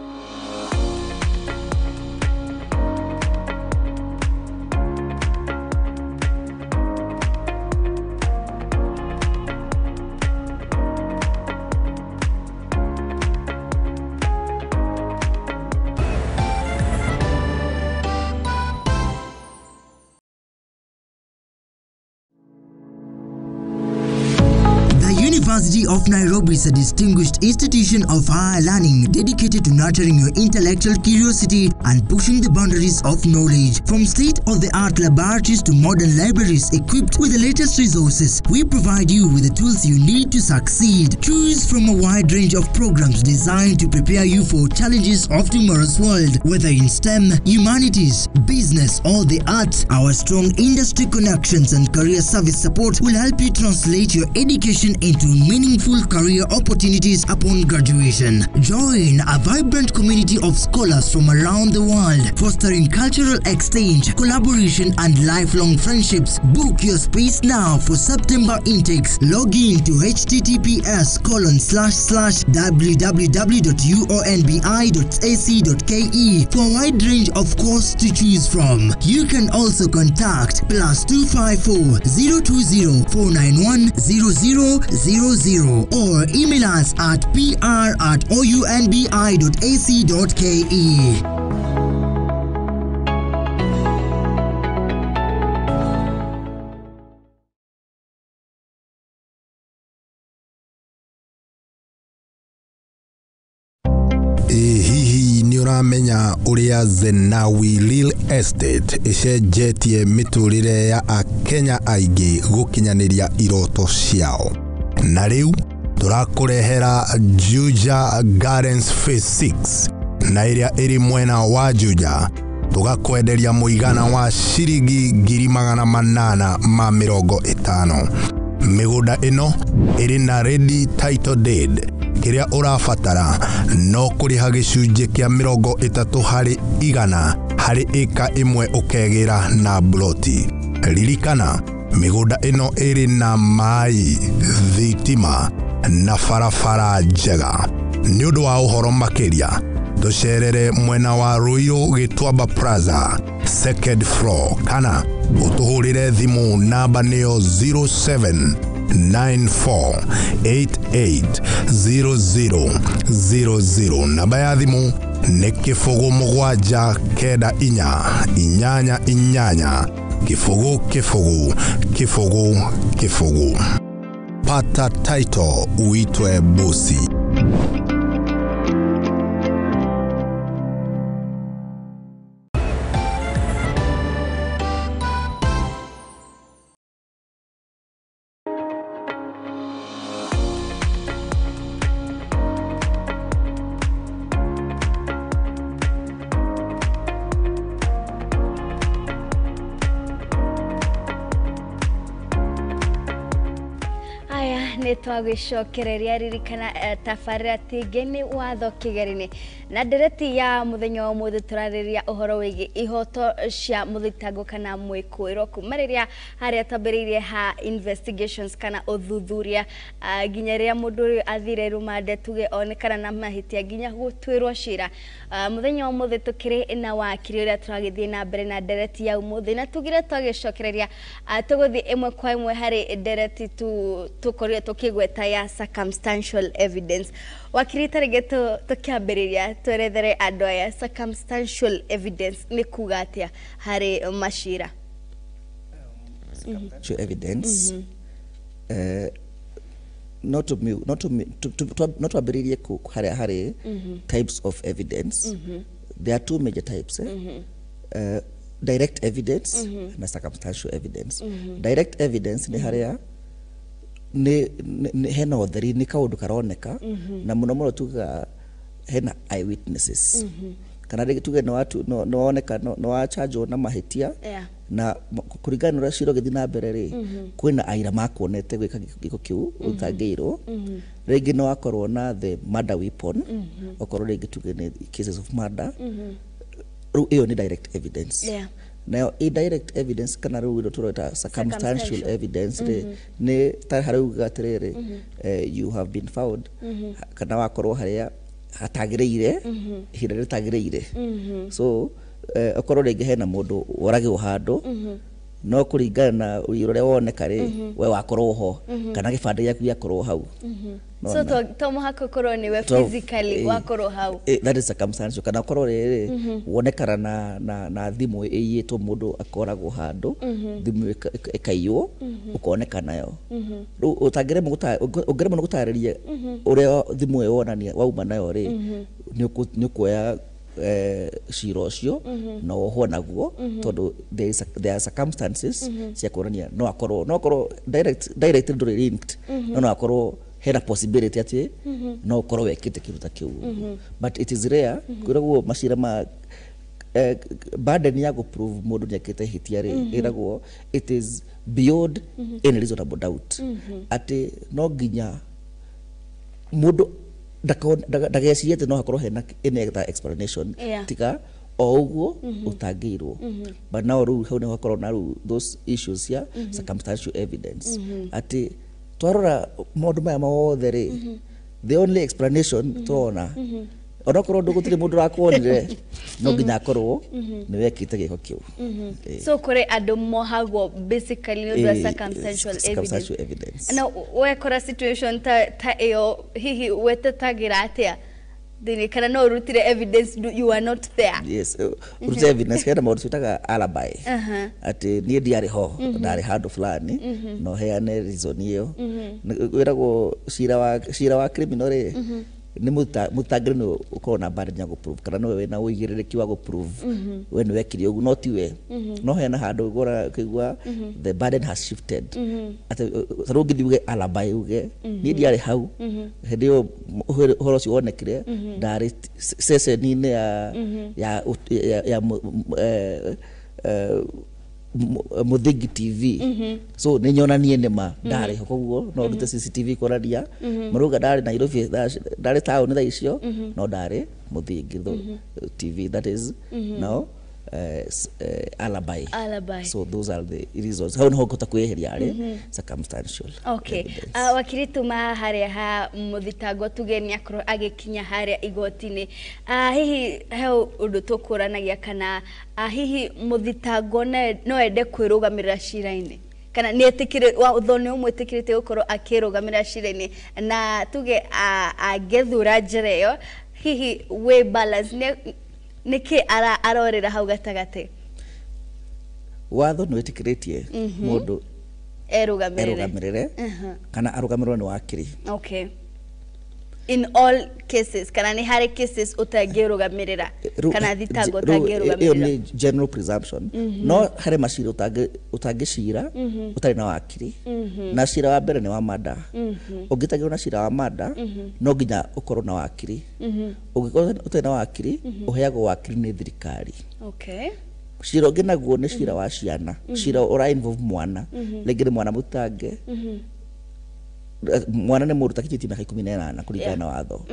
The University of Nairobi is a distinguished institution of higher learning dedicated to nurturing your intellectual curiosity and pushing the boundaries of knowledge. From state-of-the-art laboratories to modern libraries equipped with the latest resources, we provide you with the tools you need to succeed. Choose from a wide range of programs designed to prepare you for challenges of tomorrow's world, whether in STEM, humanities, business, or the arts. Our strong industry connections and career service support will help you translate your education into meaningful career opportunities upon graduation. Join a vibrant community of scholars from around the world, fostering cultural exchange, collaboration, and lifelong friendships. Book your space now for September intakes. Log in to https://www.uonbi.ac.ke for a wide range of courses to choose from. You can also contact +254 020 491 0000 or email us at pr@ounbi.ac.ke. Ĩ hihi nĩ ũramenya ũrĩa Zenawi Real Estate ĩcenjetie mĩtũrĩre ya Akenya aingĩ gũkinyanĩria iroto ciao? Na rĩu tũrakũrehera Juja Gardens Phase 6 na ĩrĩa ĩrĩ mwena wa Juja, tũgakwenderia mũigana wa ciringi 850,000. Mĩgũnda ĩno ĩrĩ na ready title deed. Kĩrĩa ũrabatara no kũrĩha gĩcunjĩ kĩa 30% harĩ ĩka ĩmwe ũkegĩra na bloti. Ririkana, mĩgũnda ĩno ĩrĩ na maĩ, thitima na barabara njega. Nĩ ũndũ wa ũhoro makĩria tũcerere mwena wa Ruiru Gĩtuamba Plaza, second floor, kana ũtũhũrĩre thimũ namba nĩyo 0794880000. Namba ya thimũ nĩ 07948800 0 0 0. Pata title uitwe bosi. Aya nä Nĩ twagĩcokereria ririkana tabarĩra tingĩ nĩ watho kĩgeri-inĩ na ndereti ya mũthenya wa ũmũthĩ tũrarĩrĩria ũhoro wĩgiĩ ihoto cia mũthitango kana mwĩkũĩrwo kuma rĩrĩa harĩa twambĩrĩirie ha investigations kana ũthuthuria nginya rĩrĩa mũndũ ũyũ athire rumande tuge onekana na mahĩtia nginya gũtuĩrwo cira. Mũthenya wa ũmũthĩ tũkĩrĩ na wakiri ũrĩa tũragĩthiĩ na mbere na ndereti ya ũmũthĩ na tugire twagĩcokereria tũgũthiĩ ĩmwe kwa ĩmwe harĩ ndereti tũkorire tũkĩgweta ya circumstantial evidence. Wakiri, tarĩngĩ tũkĩambĩrĩria twerethere andũ aya circumstantial evidence nĩ kuga atĩa harĩ macira? Circumstantial evidence, no twambĩrĩrie harĩa harĩ types of evidence. There are two major types, eh? Direct evidence na circumstantial evidence. Direct evidence nĩ harĩa nĩ hena ũtheri, nĩ kaũndũ karoneka, na mũno mũno tugaga hena eyewitnesses, kana rĩngĩ tuge nĩ woneka nĩ wachanjwo na mahĩtia na kũringana na ũrĩa cira ũgĩthiĩ na mbere rĩ, kwĩna aira makuonete gwĩka gĩko kĩu ũtangĩirwo. Rĩngĩ nĩ wakorwo na the murder weapon, okorwo rĩngĩ tuge nĩ cases of murder. Rĩu ĩyo nĩ direct evidence. Nayo indirect evidence, kana rĩu ĩno tũreta circumstantial Circumstantial. evidence rĩ, nĩ ta harĩa ugaga atĩrĩrĩ, you have been found kana wakorwo harĩa hatagĩrĩire ihinda rĩrĩa rĩtagĩrĩire. So okorwo rĩngĩ hena mũndũ woragĩrwo handũ, no kũringana na ũira ũrĩa woneka rĩ, we wakorwo ho kana gĩbandĩ gĩaku gĩakorwo hau. So Nona? to mũhaka ũkorwo nĩwe physically wakorwo hau. That is circumstantial. Kana korwo rĩrĩ wonekana na thimũ ĩiyĩtwo, mũndũ akoragwo handũ, thimũ ĩkaiywo, ũkoneka nayo. Rĩu ũngĩremwo nĩ gũtarĩria ũrĩa thimũ ĩyo wonania wauma nayo rĩ, nĩ ũkuoya cira ũcio na wohwo naguo, tondũ there are circumstances cia kuonania no akorwo direct ndũrĩ linked, no akorwo hena possibility atĩ no ũkorwo wekĩte kĩndũ ta kĩu, but it is rare. Kwĩragwo macira ma burden ya gũprove mũndũ nĩekĩte ihĩtia rĩ, ĩragwo it is beyond any reasonable doubt, atĩ no nginya mũndũ ndagecirie atĩ no hakorwo hena any other explanation tiga o ũguo ũtangĩirwo. But now rĩu hau nĩho hakorwo na rĩu those issues cia circumstantial evidence, atĩ twarora maũndũ maya mothe rĩ, the only explanation tũrona, onokorwo ndũ gũtirĩ mũndũ ũrakuonire, no nginya akorwo nĩ wekĩte gĩko kĩu. So kũrĩ andũ mohagwo basically nĩ ũndũ wa circumstantial evidence. Circumstantial evidence. Na wekora situation ta ĩyo, hihi wetetagĩra atĩa thĩinĩ, kana no ũrutire evidence you are not there? Yes, ũrute evidence hena maũndũ twĩtaga alibi, atĩ niĩ ndiarĩ ho, ndarĩ handũ fulani, na ũheane reason ĩyo. Wĩragwo cira wa criminal rĩ, nĩ mũtangĩri nĩ ũkorwo na burden ya gũprove, kana nĩwe wĩna ũigĩrĩrĩki wa gũprove we nĩ wekire ũguo, no tiwe. No hena handũ ũgora ũkĩigua the burden has shifted, atĩ ta rĩu ũngĩthiĩ uge alibi, uge niĩ ndiarĩ hau hĩndĩ ĩyo ũhoro ũcio wonekire, ndarĩ ceceni-inĩ ya Mũthingi TV, so nĩ nyonanie nĩ ma ndarĩ ho, koguo no ndute CCTV kuonania marauga ndarĩ Nairobi, ndarĩ taũni thaa icio, no ndarĩ Mũthingi TV. That is now alibi. Alibi. So those are the reasons hau niho ngũhota kwĩyeheria harĩ circumstantial evidence. Wakiri, tuma harĩa ha mũthitangwo tuge nĩ akorwo agĩkinya harĩa igoti-inĩ, hihi he ũndũ tũkũranagia kana hihi mũthitangwo no ende kwĩrũgamĩrĩra cira-inĩ, kana nĩ etĩkĩrĩ watho nĩ ũmwĩtĩkĩrĩte gũkorwo akĩrũgamĩrĩra cira-inĩ, na tuge angĩthura njĩra ĩyo, hihi wĩ balance nĩkĩ arorĩra hau gatagatĩ? Watho nĩ wĩtĩkĩrĩtie mũndũ erũgamĩrĩre. Erũgamĩrĩre kana arũgamĩrĩrwo nĩ wakiri. Okay, in all cases, kana nĩ harĩ cases ũtangĩrũgamĩrĩra kana thitango Rĩu ĩyo ũtangĩrũgamĩrĩra? Nĩ general presumption, no harĩ macira ũtangĩcira ũtarĩ na wakiri, na cira wa mbere nĩ wa mada. Ũngĩtagĩrwo na cira wa mada, no nginya ũkorwo na wakiri. Ũngĩkorwo ũtarĩ na wakiri, ũheagwo wakiri nĩ thirikari. Cira ũngĩ naguo nĩ cira wa ciana, cira ũra involve mwana, rĩngĩ nĩ mwana mũtange. Mwana nĩ mũndũ ũtakinyĩtie mĩaka 18 kũringana na watho.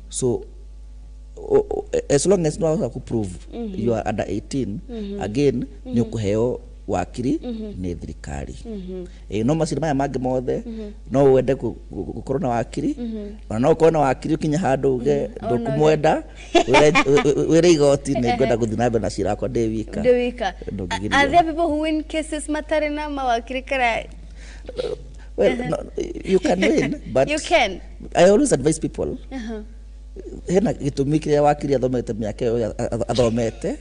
So as long as no ku prove you are under 18, again nĩ ũkũheo wakiri nĩ thirikari. No macira maya mangĩ mothe no wende gũkorwo na wakiri, ona no ũkorwo na wakiri ũkinye handũ uge ndũkũmwenda, wĩre igoti nĩ ngwenda gũthiĩ na mbere na cira wakwa ndĩ wika. Ndĩ wika. Ndũngĩgirio. Are there people who win cases matarĩ na mawakiri kana? Well, no, you can win, but You can. I always advise people, hena gĩtũmi kĩrĩa wakiri athomete mĩaka ĩyo athomete,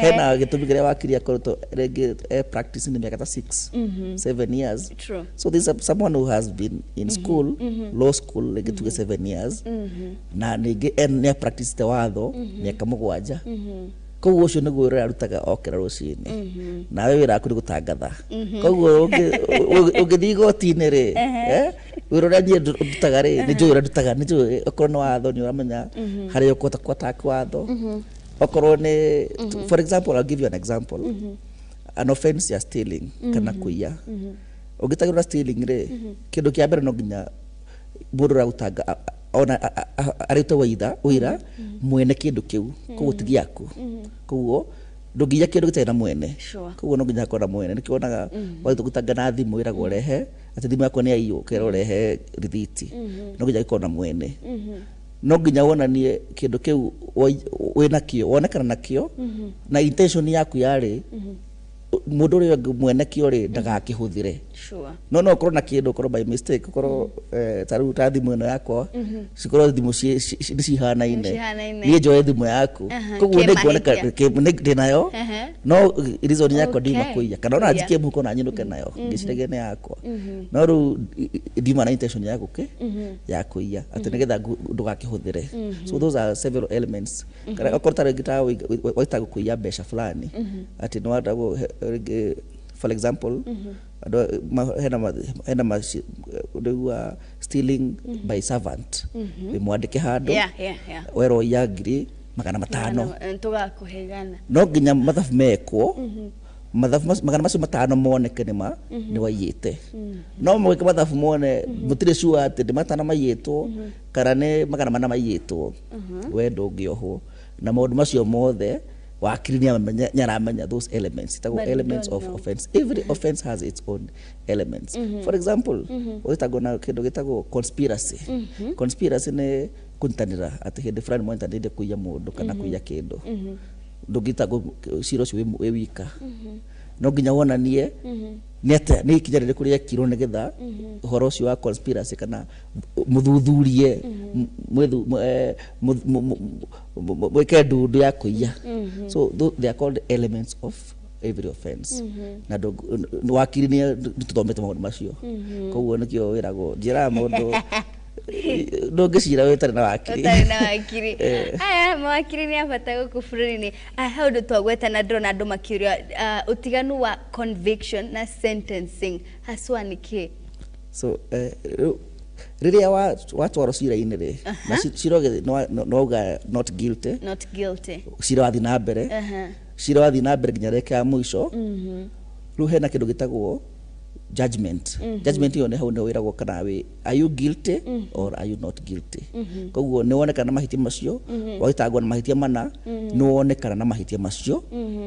hena gĩtũmi kĩrĩa wakiri akoretwo rĩngĩ practice nĩ mĩaka ta 6 7 years. True. So this is someone who has been in school, law school, rĩngĩ tuge 7 years, na ningĩ nĩ practice watho mĩaka 7. Koguo ũcio nĩguo wĩra arutaga okĩra rũcinĩ, nawe wĩra waku nĩ gũtangatha. Koguo ũngĩthiĩ igoti-inĩ rĩ, wĩra ũrĩa niĩ ndutaga rĩ, nĩ njũĩ ũrĩa ndutaga, nĩ njũĩ okorwo nĩ watho nĩ ũramenya harĩa ũkũhota kũ-attack watho. Okorwo nĩ, for example, I'll give you an example, an offense ya stealing kana kũiya. Ũngĩtagĩrwo na stealing rĩ, kĩndũ kĩa mbere no nginya mũndũ ũragũtanga ona arĩte waira mwene kĩndũ kĩu, koguo ti gĩaku. Koguo ndũngĩiya kĩndũ gĩtarĩ na mwene. Koguo no nginya hakorwo na mwene. Nĩkĩo wonaga wathiĩ gũtanga na thimũ ĩragwo ũrehe atĩ thimũ yakwa nĩ yaiywo, ũkerwo ũrehe rithiti. No nginya gĩkorwo na mwene. No nginya wonanie kĩndũ kĩu wĩnakĩo, wonekana nakĩo, na intention yaku yarĩ mũndũ ũrĩa ũngĩ mwene kĩo rĩ ndagakĩhũthĩre. No no ũkorwo na kĩndũ, ũkorwo by mistake, ũkorwo ta rĩu ta thimũ ĩno yakwa, cikorwo thimũ nĩ cihanaine, Nĩ cihanaine. Niĩ njoe thimũ yaku, koguo nĩ nguoneka ndĩnayo, no reason yakwa ndiuma kũiya, kana ona Kũiya. njikie mũhuko na nyinũke nayo ngĩciragia nĩ yakwa, no rĩu ndiuma na intention ya gũkĩ ya kũiya atĩ nĩgetha ndũgakĩhũthĩre. So those are several elements. Kana okorwo ta rĩngĩ ta waita kũiya mbeca fulani, atĩ nĩ wenda rĩngĩ, for example, andũ hena rĩu wa stealing by servant, wĩ mwandĩke handũ, werwo iya 500,000. Tũgakũhe 100. No nginya mathabu mekwo, mathabu 500,000 moneke nĩ ma nĩ waiyĩte. No mwĩke mathabu mone mũtirĩ sure atĩ nĩ 500 maiyĩtwo kana nĩ 400 maiyĩtwo, we ndũngĩohwo. Na maũndũ macio mothe wakiri nĩ aramenya those elements. Itagwo But you elements don't of know. offense. Every offense has its own elements. For example, wĩtagwo na kĩndũ gĩtagwo conspiracy. Conspiracy nĩ kũnyitanĩra atĩ hĩndĩ fulani mwanyitanĩire kũiya mũndũ kana kũiya kĩndũ. Ndũngĩtagwo cira ũcio wĩ wika, no nginya wonanie nĩ atĩa, nĩ ikinya rĩrĩkũ rĩekirwo nĩgetha ũhoro ũcio wa conspiracy kana mũthuthurie, mwĩke ndundu ya kũiya. So they are called elements of every offense. Na wakiri nĩ tũthomete maũndũ macio, koguo nĩkĩo wĩragwo, njĩraga mũndũ ndũngĩcira wĩtarĩ na wakiri. Ũtarĩ na wakiri. Aya mawakiri nĩ a bata gũkũ bũrũri-inĩ. He ũndũ twagweta na ndĩrona andũ makĩũria, ũtiganu wa conviction na sentencing haswa nĩ kĩ? So rĩu rĩrĩa watwarwo cira-inĩ rĩ, na cira nĩ wauga not guilty, Not guilty. Cira wathiĩ na mbere, cira wathiĩ na mbere nginya rĩka ya mũico. Rĩu hena kĩndũ gĩtagwo judgment. Judgment ĩyo nĩ hau nĩ wĩragwo kana wĩ, are you guilty or are you not guilty. Koguo nĩ wonekana na mahĩtia macio, wagĩtangwo na mahĩtia mana, nĩ wonekana na mahĩtia macio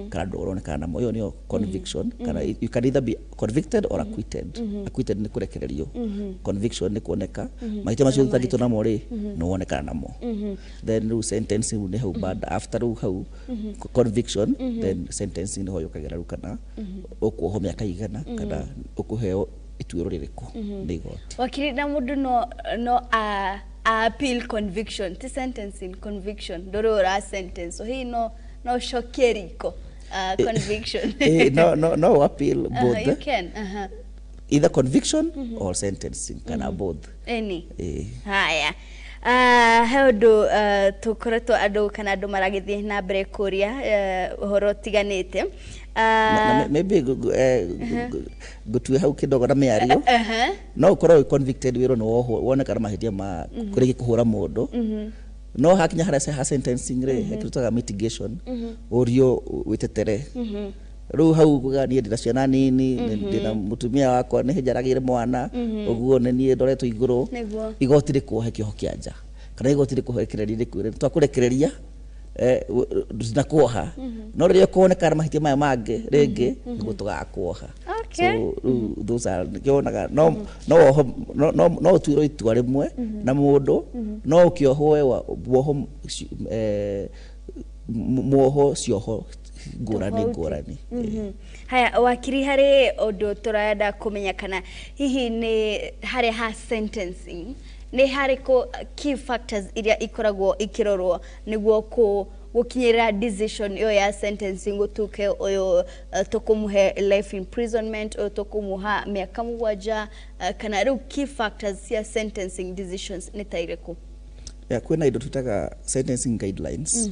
kana ndũronekana namo. Ĩyo nĩyo conviction. Kana you can either be convicted or acquitted. Acquitted nĩ kũrekererio, conviction nĩ kuoneka mahĩtia macio ũthitangĩtwo namo rĩ, nĩ wonekana namo. Then rĩu sentencing rĩu nĩ hau baada, after rĩu hau conviction, then sentencing nĩho yũkagĩra rĩu kana ũkuohwo mĩaka igana kana ũkũheo ituĩro rĩrĩkũ nĩ igoti. Wakiri, na mũndũ no a appeal conviction, ti sentencing, conviction ndũrĩ ũra sentence, so hihi no ũcokie riko conviction? No appeal both. You can. Either conviction or sentencing kana both. Any. Eh. Haya. He ũndũ tũkoretwo andũ kana andũ maragĩthiĩ na mbere kũria ũhoro ũtiganĩte. Na maybe ngũtue hau kidogo na mĩario. No ũkorwo wĩ convicted, wĩrwo nĩ wohwo, wonekana mahĩtia ma rĩngĩ kũhũra mũndũ, no hakinya harĩa ha sentencing rĩ, he kĩndũ twĩtaga mitigation, ũrio wĩtetere. Rĩu hau kuga niĩ ndĩna ciana nini, ndĩna mũtumia wakwa, nĩ njaragĩire mwana ũguo, nĩ niĩ ndoretwo igũrũ. Nĩguo. Igoti rĩkuohe kĩoho kĩa nja kana igoti rĩkũrekereria, rĩkwĩre twakũrekereria, tũtinakuoha, no rĩrĩa ũkoneka na mahĩtia maya mangĩ rĩngĩ, nĩguo tũgakuoha. So rĩu those are nĩkĩo wonaga no woho no ũtuĩrwo itua rĩmwe na mũndũ no ũkĩohwo we woho muoho cioho ngũrani. Tofauti. Ngũrani. Haya, wakiri, harĩ ũndũ tũrenda kũmenya kana hihi nĩ harĩ ha sentencing, nĩ harĩkũ key factors iria ikoragwo ikĩrorwo nĩguo kũ gũkinyĩra decision ĩyo ya sentencing, gũtuĩke ũyũ tũkũmũhe life imprisonment, ũyũ tũkũmũha mĩaka 7, kana rĩu key factors cia sentencing decisions nĩ ta irĩkũ? Yeah, kwĩna indo twĩtaga sentencing guidelines.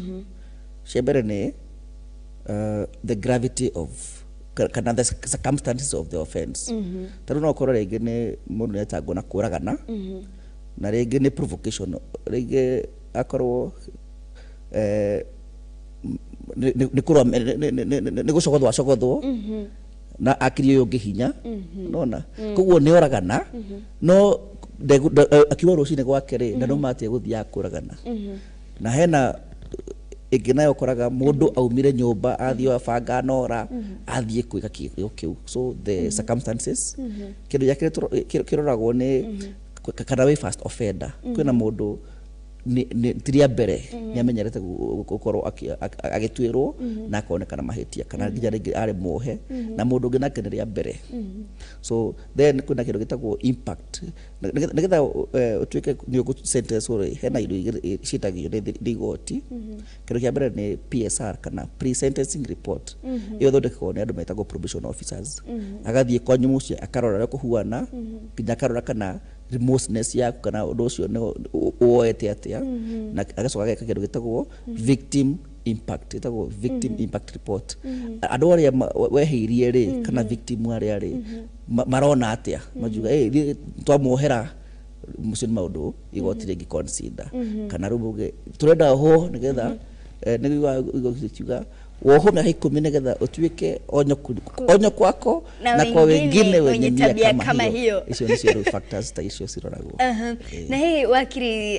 Cia mbere nĩ the gravity of kana the circumstances of the offense. Ta rĩu no ũkorwo rĩngĩ nĩ mũndũ nĩetangwo na kũragana, na rĩngĩ nĩ provocation, rĩngĩ akorwo nĩ kũrũa, nĩ gũcogothwo acogothwo na akiri ũyũ ũngĩ hinya nona, koguo nĩ oragana, no akiuma rũcinĩ gwake rĩ, na no matie gũthiaga kũragana. Na hena ĩngĩ nayo ũkoraga mũndũ aumire nyũmba, athiĩ abanga nora, athiĩ gwĩka kĩo kĩu. So the circumstances. Kĩndũ gĩa kerĩ kĩroragwo nĩ kana wĩ first offender. Kwĩna mũndũ ti rĩa mbere, nĩ amenyerete gũkorwo agĩtuĩrwo na akonekana mahĩtia, kana nginya rĩngĩ arĩ muohe, na mũndũ ũngĩ nake nĩ rĩa mbere. So then kwĩna kĩndũ gĩtagwo impact. Nĩgetha ũtuĩke nĩ ũgũ sentence rĩ, hena indo igĩrĩ ciĩtagio nĩ igoti. Kĩndũ kĩa mbere nĩ PSR kana pre sentencing report. Ĩyo ĩthondekagwo nĩ andũ metagwo probation officers. Agathiĩ kwanyu mũciĩ, akarora ũrĩa kũhuana, nginya akarora kana remorseness yaku, kana ũndũ ũcio nĩ woete atĩa, na agacoka ageka kĩndũ gĩtagwo victim impact, ĩtagwo victim impact report. Andũ arĩa wehĩirie rĩ, kana victim arĩa rĩ, marona atĩa, majuga, "Ĩ, ithuĩ twamuohera." Macio nĩ maũndũ igoti rĩngĩ consider. Kana rĩu muge tũrenda ohwo nĩgetha nĩguo igoti kiuga wohwo mĩaka 10 nĩgetha ũtuĩke onyo kwako na na kwa wengine wenye nia tabia kama kama hiyo. Hiyo. Icio nĩcio rĩu factors ta icio ciroragwo. Na hihi wakiri,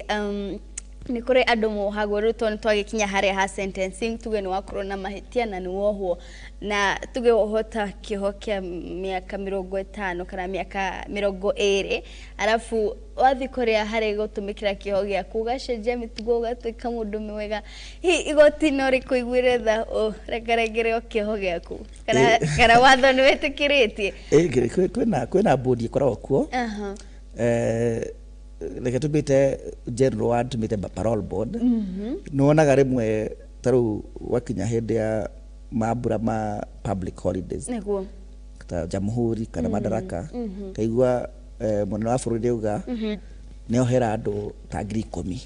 nĩ kũrĩ andũ mohagwo rĩu, tondũ twagĩkinya harĩa ha sentencing, tuge nĩ wakorwo na mahĩtia na nĩ wohwo, na tuge wohwo ta kĩoho kĩa mĩaka 50 kana mĩaka 20, arabu wathiĩ kũrĩa harĩ gũtũmĩkĩra kĩoho gĩaku ũgacenjia mĩtugo, ũgatuĩka mũndũ mwega, hihi igoti no rĩkũiguĩre tha ũrekeregereo kĩoho gĩaku, kana watho nĩ wĩtĩkĩrĩtie? Kwĩna bodi ĩkoragwo kuo. Reke tũmĩte general word, tũmĩte parole board. Nĩwonaga rĩmwe ta rĩu wakinya hĩndĩ ya mambura ma public holidays ta Jamhuri kana Madaraka, kaigua mũnene wa bũrũri auga nĩ ohera andũ ta 10,000.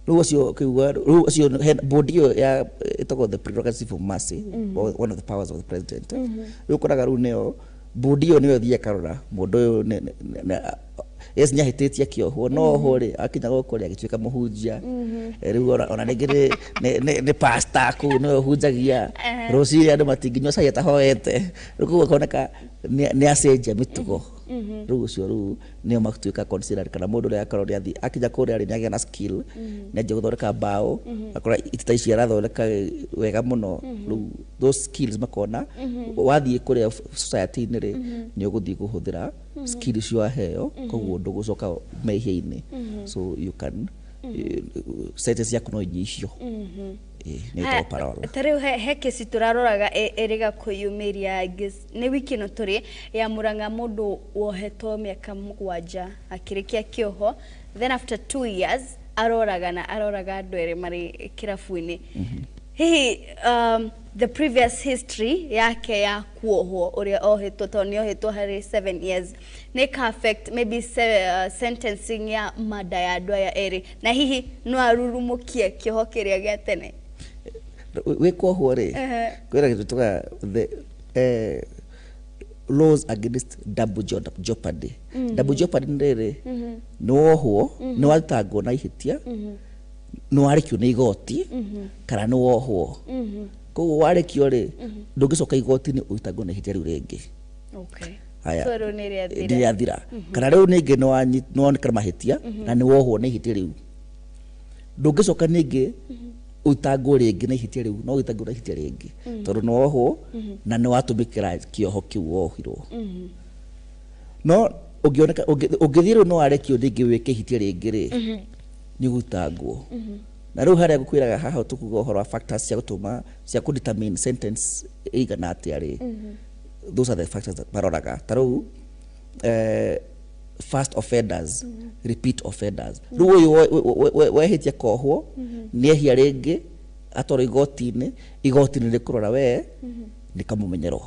Rĩu ũcio ũkĩigua rĩu ũcio board ĩyo ya ĩtagwo the prerogative of mercy, one of the powers of the president. Rĩu ũkoraga rĩu nĩyo board ĩyo nĩyo ĩthiĩ ĩkarora mũndũ ũyũ yes, nĩ ahĩtĩtie akĩohwo, no oho rĩ, akinya gũkũ rĩ, agĩtuĩka mũhunjia. Rĩu ona rĩngĩ nĩ pastor kũu, nĩwe ũhunjagia rũcinĩ, andũ matingĩnyua cai atahoete. Rĩu koguo akoneka nĩ acenjia mĩtugo. Rĩu ũcio rĩu nĩo matuĩka considered, kana mũndũ ũrĩa akorwo nĩ athiĩ akinya kũrĩa rĩ, nĩ agĩa na skill, nĩ anjia gũthondeka mbaũ, akora itĩ ta ici arathondeka wega mũno. Rĩu those skills makona wathiĩ kũrĩa society-inĩ rĩ, nĩ ũgũthiĩ kũhũthĩra skill icio waheo, koguo ndũgũcoka mehia-inĩ. So you can sentence yaku no inyihio. Nĩ ĩtagwo parole. Ta rĩu he kesi tũraroraga ĩrĩga kwĩyumĩria nĩ wiki ĩno tũrĩ ya Murang'a, mũndũ wohetwo mĩaka 7, akĩrĩkia kĩoho, then after 2 years aroragana, aroraga andũ erĩ marĩ kĩrabu-inĩ. Hihi the previous history yake ya kuohwo ũrĩa ohetwo, tondũ nĩ ohetwo harĩ 7 years, nĩ ka affect maybe sentencing ya mada ya andũ aya erĩ, na hihi no arurumũkie kĩoho kĩrĩa gĩa tene? Wĩ kuohwo rĩ, kwĩna kĩndũ tuga the laws against double jeopardy. Double jeopardy nĩ rĩrĩ, nĩ wohwo, nĩ wathitangwo na ihĩtia, nĩ warĩkio nĩ igoti, kana nĩ wohwo. Koguo warekio rĩ, ndũngĩcoka igoti-inĩ ũthitangwo na ihĩtia rĩu rĩngĩ. Okay. Haya. So rĩu nĩ rĩathira. Nĩ rĩathira. Kana rĩu ningĩ nĩwonekana mahĩtia na nĩwohwo nĩ ihĩtia rĩu, ndũngĩcoka ningĩ ũthitangwo rĩngĩ na ihĩtia rĩu, no ũthitangwo na ihĩtia rĩngĩ tondũ nĩwohwo na nĩwatũmĩkĩra kĩoho kĩu wohirwo. No ũngĩoneka ũngĩthiĩ rĩu no warekio rĩngĩ wĩke ihĩtia rĩngĩ rĩ, nĩ ũgũthitangwo. Na rĩu harĩa ngũkwĩraga haha tũkuga ũhoro wa factors cia gũtũma cia kũ determine sentence ĩigana atĩa rĩ, those are the factors that maroraga. Ta rĩu first offenders, repeat offenders. Rĩu ũyũ wehĩtia kohwo, nĩehia rĩngĩ, atwarwo igoti-inĩ, igoti nĩ rĩkũrora we nĩ kamũmenyero.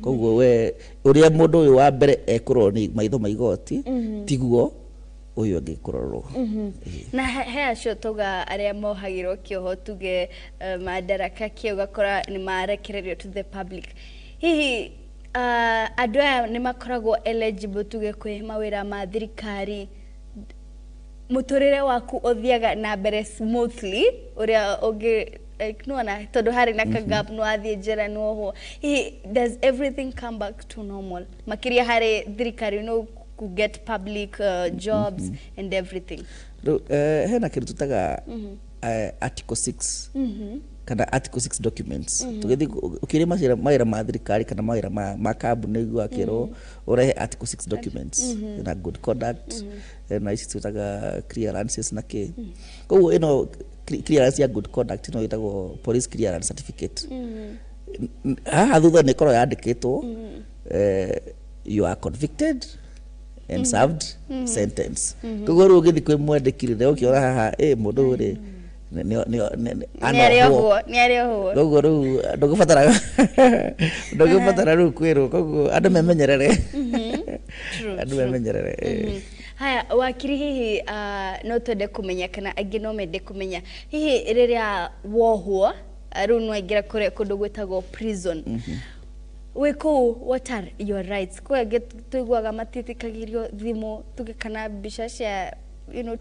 Koguo we ũrĩa mũndũ ũyũ wa mbere ekũrorwo nĩ maitho ma igoti tiguo ũyũ ũngĩ kũrorwo. Na he acio tauga arĩa mohagĩrwo kĩoho tuge madaraka kĩ, ũgakora nĩ marekererio to the public, hihi andũ aya nĩ makoragwo eligible tuge kwĩ mawĩra ma thirikari? Mũtũrĩre waku ũthiaga na mbere smoothly ũrĩa ũngĩ like, nĩwona tondũ harĩ na kagap, nĩ wathiĩ njera, nĩ wohwo, hihi does everything come back to normal, makĩria harĩ thirikari, no ku get public jobs and everything? Rĩu hena kĩndũ tũtaga article 6 kana article 6 documents. Tũgĩthiĩ ũkĩũria mawĩra ma thirikari kana mawĩra ma kambuni, ũguo akĩrwo ũrehe article 6 documents na good conduct na ici twĩtaga clearances na kĩ. Koguo ĩno clearance ya good conduct ĩno ĩtagwo police clearance certificate. Haha thutha nĩ ĩkoragwo yandĩkĩtwo you are convicted and served sentence. Koguo rĩu ũgĩthiĩ kwĩ mwandĩki rĩ, ũkĩona haha ĩ mũndũ ũyũ rĩ nĩ arĩohwo, nĩ arĩohwo. Koguo rĩu ndũngĩbatara rĩu kwĩrwo. Koguo andũ memenyerere, andũ memenyerere. Haya wakiri, hihi no twende kũmenya kana angĩ no mende kũmenya, hihi rĩrĩa wohwo, rĩu nĩwaingĩra kũrĩa kũndũ gwĩtagwo prison, wĩ kũu, what are your rights? Kwĩ angĩ tũiguaga matiĩtĩkagĩrio thimũ tuge kana mbica cia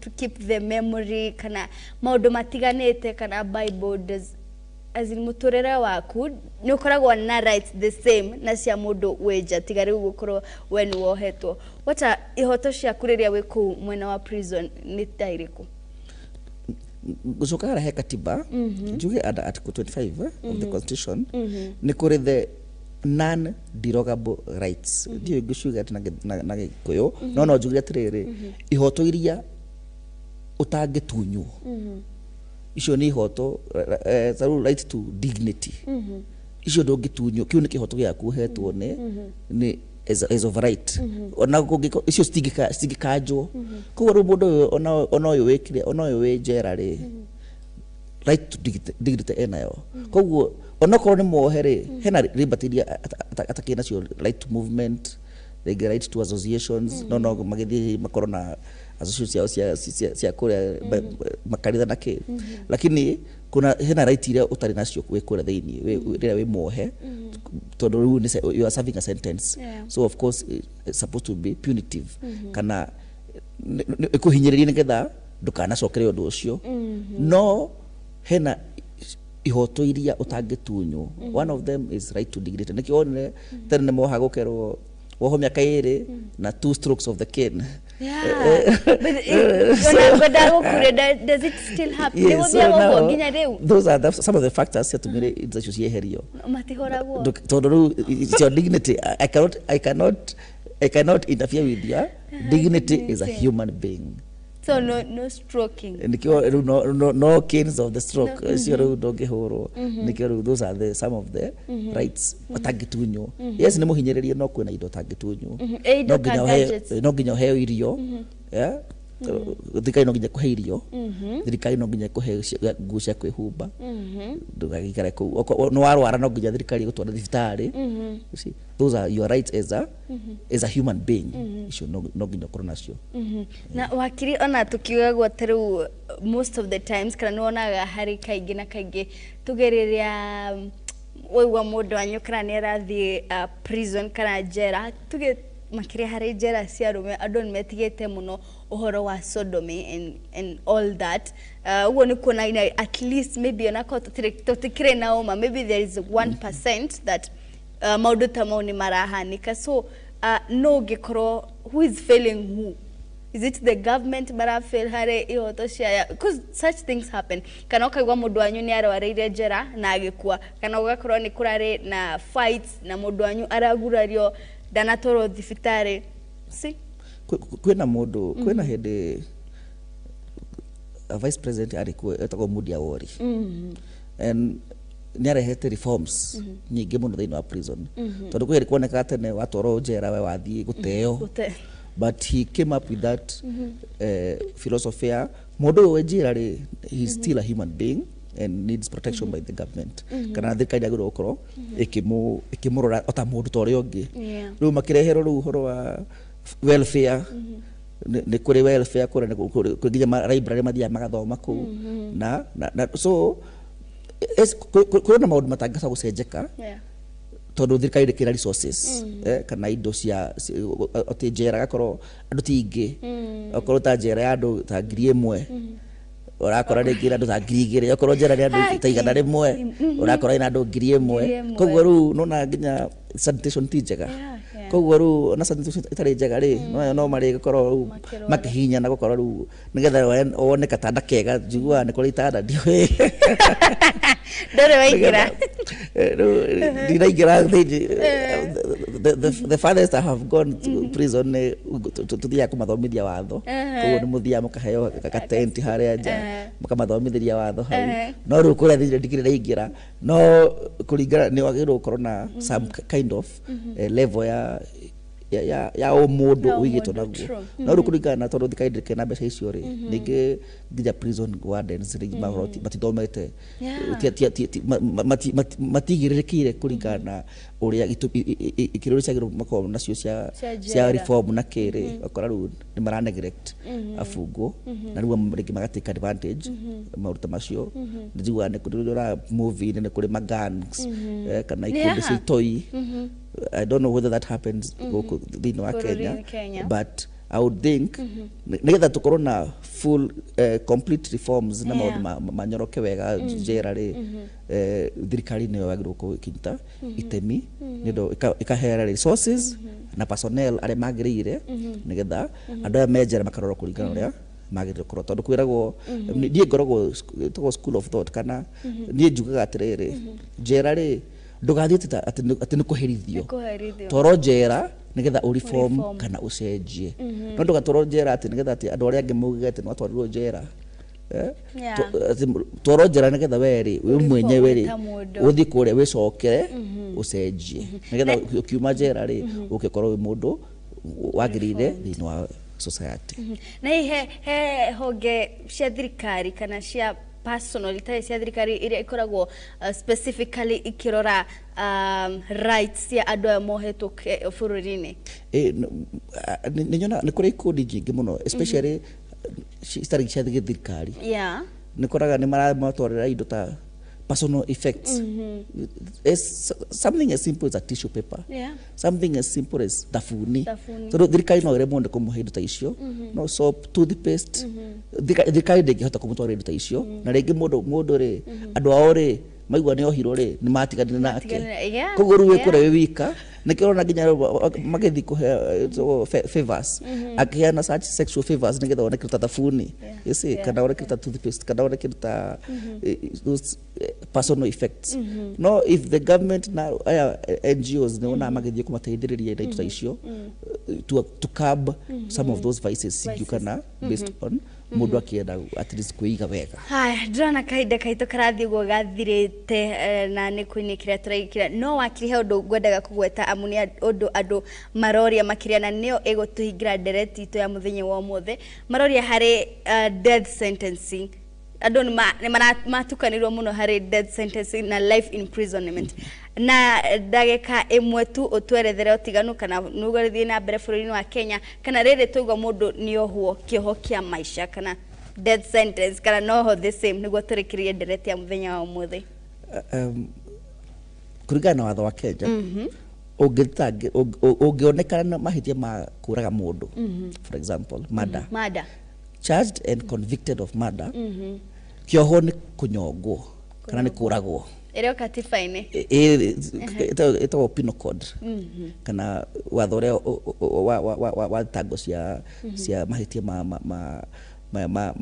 to keep the memory kana maũndũ matiganĩte kana Bible. Does as in mũtũrĩre waku nĩ ũkoragwo na rights the same na cia mũndũ wĩ nja, tiga rĩu gũkorwo we nĩ wohetwo? What are ihoto ciaku rĩrĩa wĩ kũu mwena wa prison, nĩ ta irĩkũ? Ngũcoka harĩa he katiba, njuge under article 25 of the constitution nĩ kũrĩ the non derogable rights. Ndiũĩ ngũciuga atĩ na Gĩkũyũ, no njuge atĩrĩrĩ, ihoto iria ũtangĩtunywo, icio nĩ ihoto ta rĩu right to dignity, icio ndũngĩtunywo, kĩu nĩ kĩhoto gĩaku ũhetwo nĩ as of right. Ona kũngĩko icio citingĩkanjwo. Koguo rĩu mũndũ ũyũ ona ũyũ wĩkire, ona ũyũ wĩ njera rĩ, right to dignity enayo. Koguo onokorwo nĩ muohe rĩ, hena liberty iria atakĩrĩ nacio, right to movement, rĩngĩ right to associations, no magĩthiĩ makorwo na associations ciao cia kũrĩa makanitha na kĩ, lakini kuna hena right iria ũtarĩ nacio wĩ kũrĩa thĩinĩ rĩrĩa wĩ muohe, tondũ rĩu you are serving a sentence. So of course it's supposed to be punitive kana ĩkũhinyĩrĩrie nĩgetha ndũkanacokere ũndũ ũcio. No hena ihoto iria ũtangĩtunywo. One of them is right to dignity. Nĩkĩo wonire tene nĩ moha gũkerwo woho mĩaka 2 na two strokes of the cane. Yeah. But ona ngwendaga gũkũria, does it still happen? Nĩ Yes, so gũthiaga ũguo now, nginya rĩu? those are some of the factors ciatũmire indo icio cieherio. Matihũragwo? Tondũ rĩu it's your dignity. I cannot interfere with your dignity as a human being. So no stroking? Nikio rĩu no canes of the stroke icio rĩu ndũngĩhũrwo. Nikio rĩu those are the some of the rights ũtangĩtunywo. Yes, nĩ mũhinyĩrĩrie, no kwĩna indo ũtangĩtunywo. Ĩ indo No nginya ta gadgets. No nginya ũheo irio. Yeah? Thirikari no nginya kũhe irio, thirikari no nginya kũhe nguo cia kwĩhumba, ndũgagĩikare kũu. Okorwo nĩ warwara, no nginya thirikari ĩgũtware thibitarĩ. You see, those are your rights as a human being. Icio no nginya ũkorwo nacio. Na wakiri, ona tukiugagwo ta rĩu most of the times kana nĩ wonaga harĩ kaingĩ na kaingĩ, tuge rĩrĩa waigua mũndũ wanyu kana nĩ arathiĩ prison kana njera, tuge makĩria harĩ njera cia arũme, andũ nĩ metigĩte mũno. Ũhoro wa sodomy and all that, ũguo nĩ kuona at least maybe onakorwo tũtikĩrĩ na ũma, maybe there is 1% that maũndũ ta mau nĩ marahanĩka. So no ũngĩkorwo, who is failing who? Is it the government marafail harĩ ihoto cia, because such things happen, kana ũkaigua mũndũ wanyu nĩ arwarĩire njera na agĩkua, kana ũgakorwo nĩ kũrarĩ na fights na mũndũ wanyu aragurario, ndanatwarwo thibitarĩ, see? Kwĩna mũndũ, kwĩna hĩndĩ a vice president arĩ kuo etagwo Moody Awori, and nĩ arehete reforms nyingĩ mũno thĩinĩ wa prison, tondũ kwĩ hĩndĩ kuonekaga tene watwarwo njera we wathiĩ gũteo. Gũte. But he came up with that philosophy ya mũndũ ũyũ wĩ njera rĩ, he's still a human being and needs protection by the government, kana thirikari yagĩrĩirwo gũkorwo ĩkĩmũrora o ta mũndũ ta ũrĩa ũngĩ. Rĩu makĩreherwo rĩu ũhoro wa welfare, nĩ kũrĩ welfare kũrĩa, nĩ kũrĩ nginya library mathiaga magathoma kũu, na so kwĩna maũndũ matangĩhota gũcenjeka tondũ thirikari ndĩkĩrĩ na resources, kana indo cia atĩ njera gakorwo andũ ti aingĩ. Okorwo ta njera ya andũ ta 1,000, ũrakora rĩngĩ na andũ ta 2,000. Okorwo njera nĩ andũ ta 100, ũrakora ĩna andũ 1,000. 1,000. Koguo rĩu nona nginya sanitation ti njega. Koguo rĩu ona sanitation ĩtarĩ njega rĩ, no marĩgĩkorwo rĩu Makĩrwara. Makĩhinyana gũkorwo rĩu nĩgetha wone katanda kega. Njiguaga nĩ kũrĩ itanda, ndiũĩ. Ndũrĩ waingĩra? Ndinaingĩra thĩinĩ. The farthest I have gone to prison nĩ tũthiaga kũmathomithia watho. Koguo nĩ mũthiaga mũkaheo gatenti harĩa nja, mũkamathomithĩria watho hau. No rĩu kũrĩa thĩinĩ ndikĩrĩ ndaingĩra, no kũringana nĩ wagĩrĩirwo gũkorwo na some kind of level ya ũmũndũ Ya ũigĩtwo ũmũndũ, naguo. No rĩu kũringana na tondũ thirikari ndĩkĩrĩ na mbeca icio rĩ, ningĩ nginya prison wardens rĩngĩ makorwo matithomete, matigĩrĩrĩkĩire kũringana na ũrĩa ikĩro iria ciagĩrĩirwo makorwo nacio cia Cia cia njera. Reform na kĩrĩ ũkora rĩu nĩ mara neglect abungwo, na rĩu amwe rĩngĩ magatake advantage maũndũ ta macio. Nĩ njiguaga nĩ kũrĩ ũra movie-inĩ nĩ kũrĩ magangs, kana ikundi cia itoi. I don't know whether that happens gũkũ thĩinĩ wa Bũrũri-inĩ Kenya, Kenya. but I would think nĩgetha tũkorwo na full complete reforms na maũndũ manyoroke wega njera rĩ, thirikari nĩyo yagĩrĩirwo gũkorwo ĩkĩnyita itemi nĩ ũndũ ĩkaheana resources na personnel arĩa magĩrĩire, nĩgetha andũ aya me njera makarorwo kũringana na ũrĩa magĩrĩirwo gũkorwo, tondũ kwĩragwo niĩ ngoragwo ĩtagwo school of thought, kana niĩ njugaga atĩrĩrĩ, njera rĩ, ndũgathiĩ atĩ nĩ kũherithio. Nĩ kũherithio. Twarwo njera nĩgetha ũreform Ũreform. Kana ũcenjie, no ndũgatwarwo njera atĩ nĩgetha atĩ andũ arĩa angĩ mauge atĩ nĩwatwarirwo njera. Atĩ twarwo njera nĩgetha we rĩ, wĩ Ũreform mwenyewe rĩ, ta mũndũ. ũthiĩ kũrĩa wĩcokere ũcenjie, nĩgetha ũkiuma njera rĩ, ũgĩkorwo wĩ mũndũ wagĩrĩire thĩinĩ wa society. Na hihi he honge cia thirikari kana cia personal itarĩ cia thirikari iria ikoragwo specifically ikĩrora rights cia andũ aya mohetwo bũrũri-inĩ? Nĩ nyonaga nĩ kũrĩ ikundi nyingĩ mũno, especially citarĩ cia gĩthirikari. Nĩ koraga nĩ maramatwarĩra indo ta personal effects. It's something as simple as a tissue paper, something as simple as thabuni. Thabuni. Tondũ thirikari no ĩremwo nĩ kũmũhe indo ta icio, no soap, toothpaste, thirikari ndĩngĩhota kũmũtwarĩra indo ta icio. Na rĩngĩ mũndũ rĩ, andũ ao rĩ, maigua nĩ ohirwo rĩ, nĩ matiganire nake. Matiganire, Koguo rĩu wĩ kũrĩa wĩ wika. Nĩkĩo ũrona nginya rĩu magĩthiĩ kũhe favors, akĩheana such sexual favors nĩgetha one kĩndũ ta thabuni, you see, kana one kĩndũ ta toothpaste, kana one kĩndũ ta those personal effects. No if the government na aya NGOs nĩ wonaga magĩthiĩ kũmateithĩrĩria na indo ta icio, to curb some of those vices cingiũkana based on mũndũ akĩenda at least kwĩiga wega. Haya, ndĩrona kahinda kaitũ karathiĩ ũguo gathirĩte, na nĩ kũinĩkĩra tũraikĩra, no wakiri, he ũndũ ngwendaga kũgweta, amu nĩ ũndũ andũ maroria makĩria, na nĩyo ĩgũtũhingĩra ndereti itũ ya mũthenya wa ũmũthĩ. Maroria harĩ death sentencing. Andũ nĩ matukanĩirwo mũno harĩ death sentencing na life imprisonment, na ndagĩka ĩmwe tu ũtwerethere ũtiganu, kana nĩũgũthiĩ na mbere bũrũri-inĩ wa Kenya, kana rĩrĩ twaigua mũndũ nĩ ohwo kĩoho kĩa maica kana death sentence, kana noho the same, nĩguo tũrĩkĩrĩrie ndereti ya mũthenya wa ũmũthĩ. Kũringana na watho wa Kenya, Ũngĩonekana na mahĩtia ma kũraga mũndũ, for example murder, murder, charged and convicted of murder, kĩoho nĩ kũnyongwo kana nĩ kũragwo. Ĩrĩ o katiba-inĩ. Ĩtagwo penal code kana watho ũrĩa wa thitango cia mahĩtia ma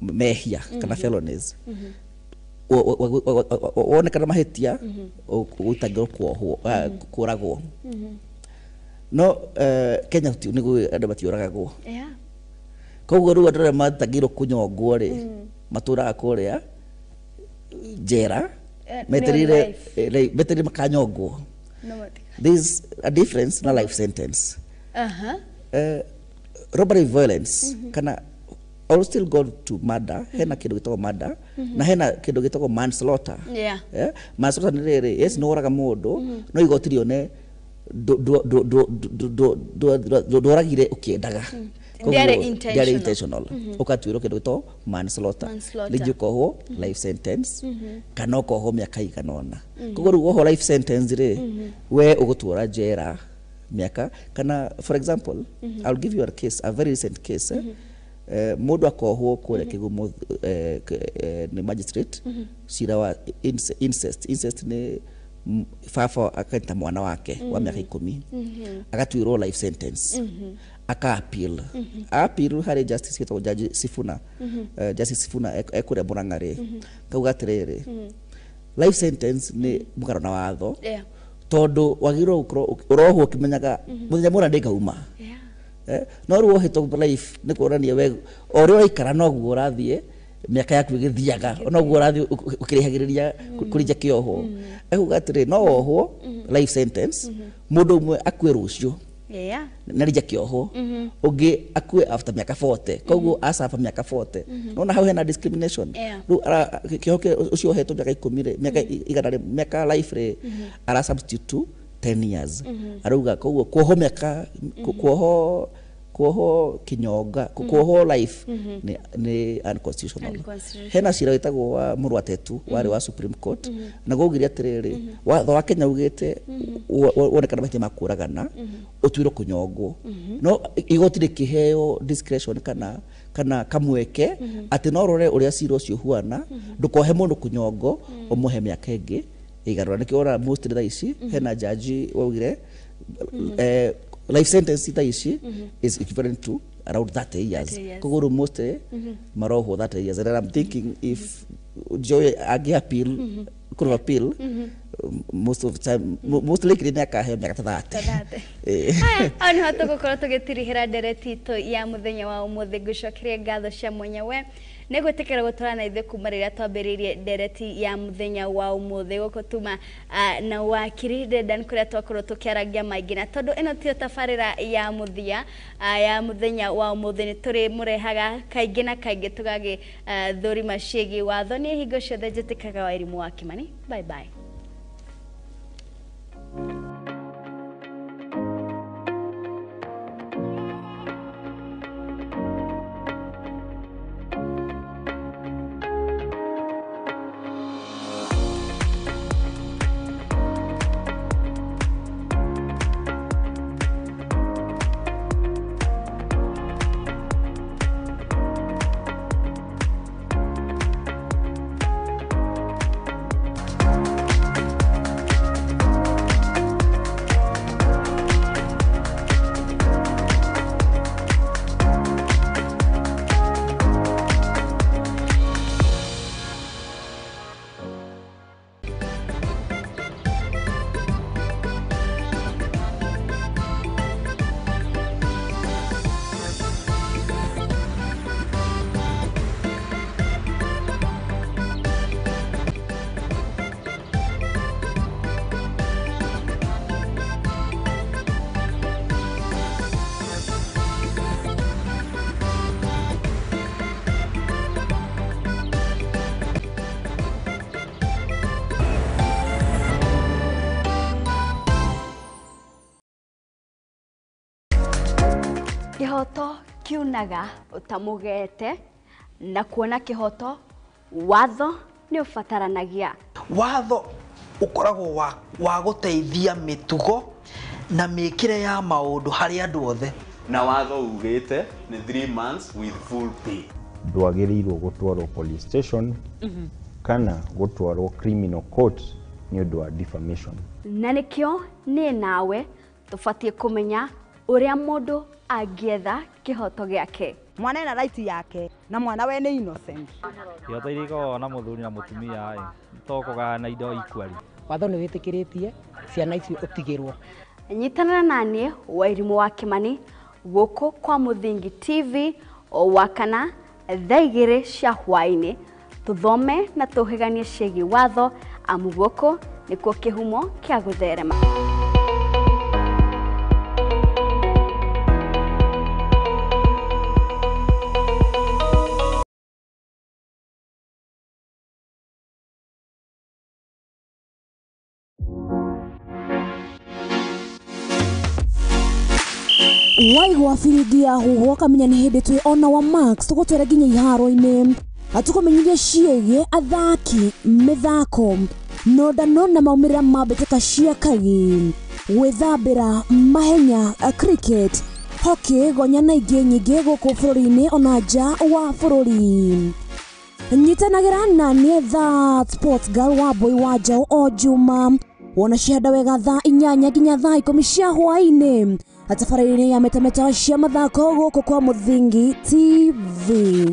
mehia kana felonies. Wonekana mahĩtia ũgũtangĩrwo kuohwo, kũragwo. No Kenya nĩguo andũ matiũragagwo. Koguo rĩu andũ arĩa matangĩrwo kũnyongwo rĩ, matũraga kũrĩa njera metereire metereire makanyongwo. There's a difference na life sentence. Robbery violence kana I will still go to murder. Hena kindu gitagwo murder na hena kindu gitagwo manslaughter. Manslaughter ni riri, yes, no oraga mundu no igoti rione ndoragire ukiendaga, ndiari intentional, ukatuirwo kindu gitagwo manslaughter, ringi ukohwo life sentence kana ukohwo miaka igana ona. Koguo riu wohwo life sentence ri, we ugutwara njera miaka kana, for example, I'll give you a case, a very recent case. Mundu akohwo kuria Kigumo ni magistrate, cira wa incest. Incest ni baba akanyita mwana wake wa miaka 10, agatuirwo life sentence, aka appeal. Appeal hari justice gitagwo Judge Sifuna. Justice Sifuna ekuria Murang'a ri, kauga atiriri, life sentence ni mugaro na watho, tondu wagirwo gukorwo urohwo ukimenyaga muthenya mura ndingauma. No riu wohetwo life ni kuonania we o ria uraikara noguo urathie miaka yaku igithiaga, noguo urathie ukirihagiriria kurija kioho. Ekuga atiri no wohwo life sentence mundu umwe akue rucio na rija kioho, ungi akue after miaka 40, koguo asafa miaka 40. Nona hau hena discrimination. Riu kioho ucio wohetwo miaka 10 ri, miaka igana ri, miaka life ri, ara substitute 10 years. Arauga koguo kuoho miaka kuoho kuoho kinyonga kuoho life ni unconstitutional. Hena cira witagwo wa Mũrwatetu wari wa Supreme Court, na gwaugire atiriri, watho wa Kenya ugite wonekana mahĩtia ma kũragana ũtuĩrwo kũnyongwo, no igoti rĩkĩheo discretion kana kamweke atĩ no rore ũrĩa cira ũcio ũhuana, ndũkohe mũndũ kũnyongo ũmũhe mĩaka ĩngĩ igana. Nĩkĩo ũrona mostly thaa ici hena jaji waugire life sentence thaa ici is equivalent to around 30 years. Koguo rĩu mostly marohwo 30 years. And I'm thinking if Joy angĩ appeal, could have appeal, most of the time, most likely nĩ akaheo mĩaka ta 30. Haya, hau niho tũgũkorwo tũgĩtirihĩra ndereti itũ ya mũthenya wa ũmũthĩ. Ngũcokerie ngatho cia mwanya we nĩ gwĩtĩkĩra gũtwarana na ithuĩ kuma rĩrĩa twambĩrĩirie ndereti ya mũthenya wa ũmũthĩ gũkũ tuma na wakiri Dedan, kũrĩa twakorwo tũkĩaragia maingĩ. Na tondũ ĩno tiyo tabarĩra ya mũthia ya mũthenya wa ũmũthĩ, nĩ tũrĩmũrehaga kaingĩ na kaingĩ tũgagĩ thũrima ciĩgiĩ watho. Niĩ hingo ciothe njĩtĩkaga wa Irimũ wa Kimani. Bye bye. Kĩhoto kiunaga ũtamũgete, na kuona kĩhoto watho nĩ ũbataranagia. Watho ũkoragwo wa gũteithia mĩtugo Na mĩkĩre ya maũndũ harĩ andũ othe. Na watho ugĩte nĩ 3 months with full pay. Ndwagĩrĩirwo gũtwarwo police station kana gũtwarwo criminal court nĩ ũndũ wa defamation. Na nĩkĩo niĩ nawe tũbatiĩ kũmenya ũrĩa mũndũ angĩetha kĩhoto gĩake. Mwana ena right yake na mwana we nĩ innocent. Ihoto iria ikoragwo na mũthuri na mũtumia ĩ to kũgayana indo equally. Watho nĩ wĩtĩkĩrĩtie ciana icio ũtigĩrwo. Nyitanĩra naniĩ Wairimũ wa Kĩmani gũkũ kwa Mũthingi TV o Wakana thaa 2 cia hwaĩ-inĩ, tũthome na tũhĩganie ciĩgiĩ watho, amu gũkũ nĩkuo kĩhumo kĩa gũtherema. Waigua biringi ya huhwo kamenya nĩ hĩndĩ twĩ ona wa Max tũgũtwara nginya iharo-inĩ, tũkũmenyithia ciĩgiĩ athaki, mĩthako, nondano na maumĩrĩra ma mbĩtĩka cia kagi, gwĩthambĩra, mahenya, cricket, hockey, gonya na ingĩ nyingĩ gũkũ bũrũri-inĩ ona nja wa bũrũri. Nyitanagĩra na niĩ That Sports Girl wa Boy wa Njaũ o Juma wona cihanda wega thaa 8 nginya thaa 10 cia hwaĩ-inĩ, tabarĩra-inĩ ya metameta cia mathako gũkũ kwa Mũthingi TV.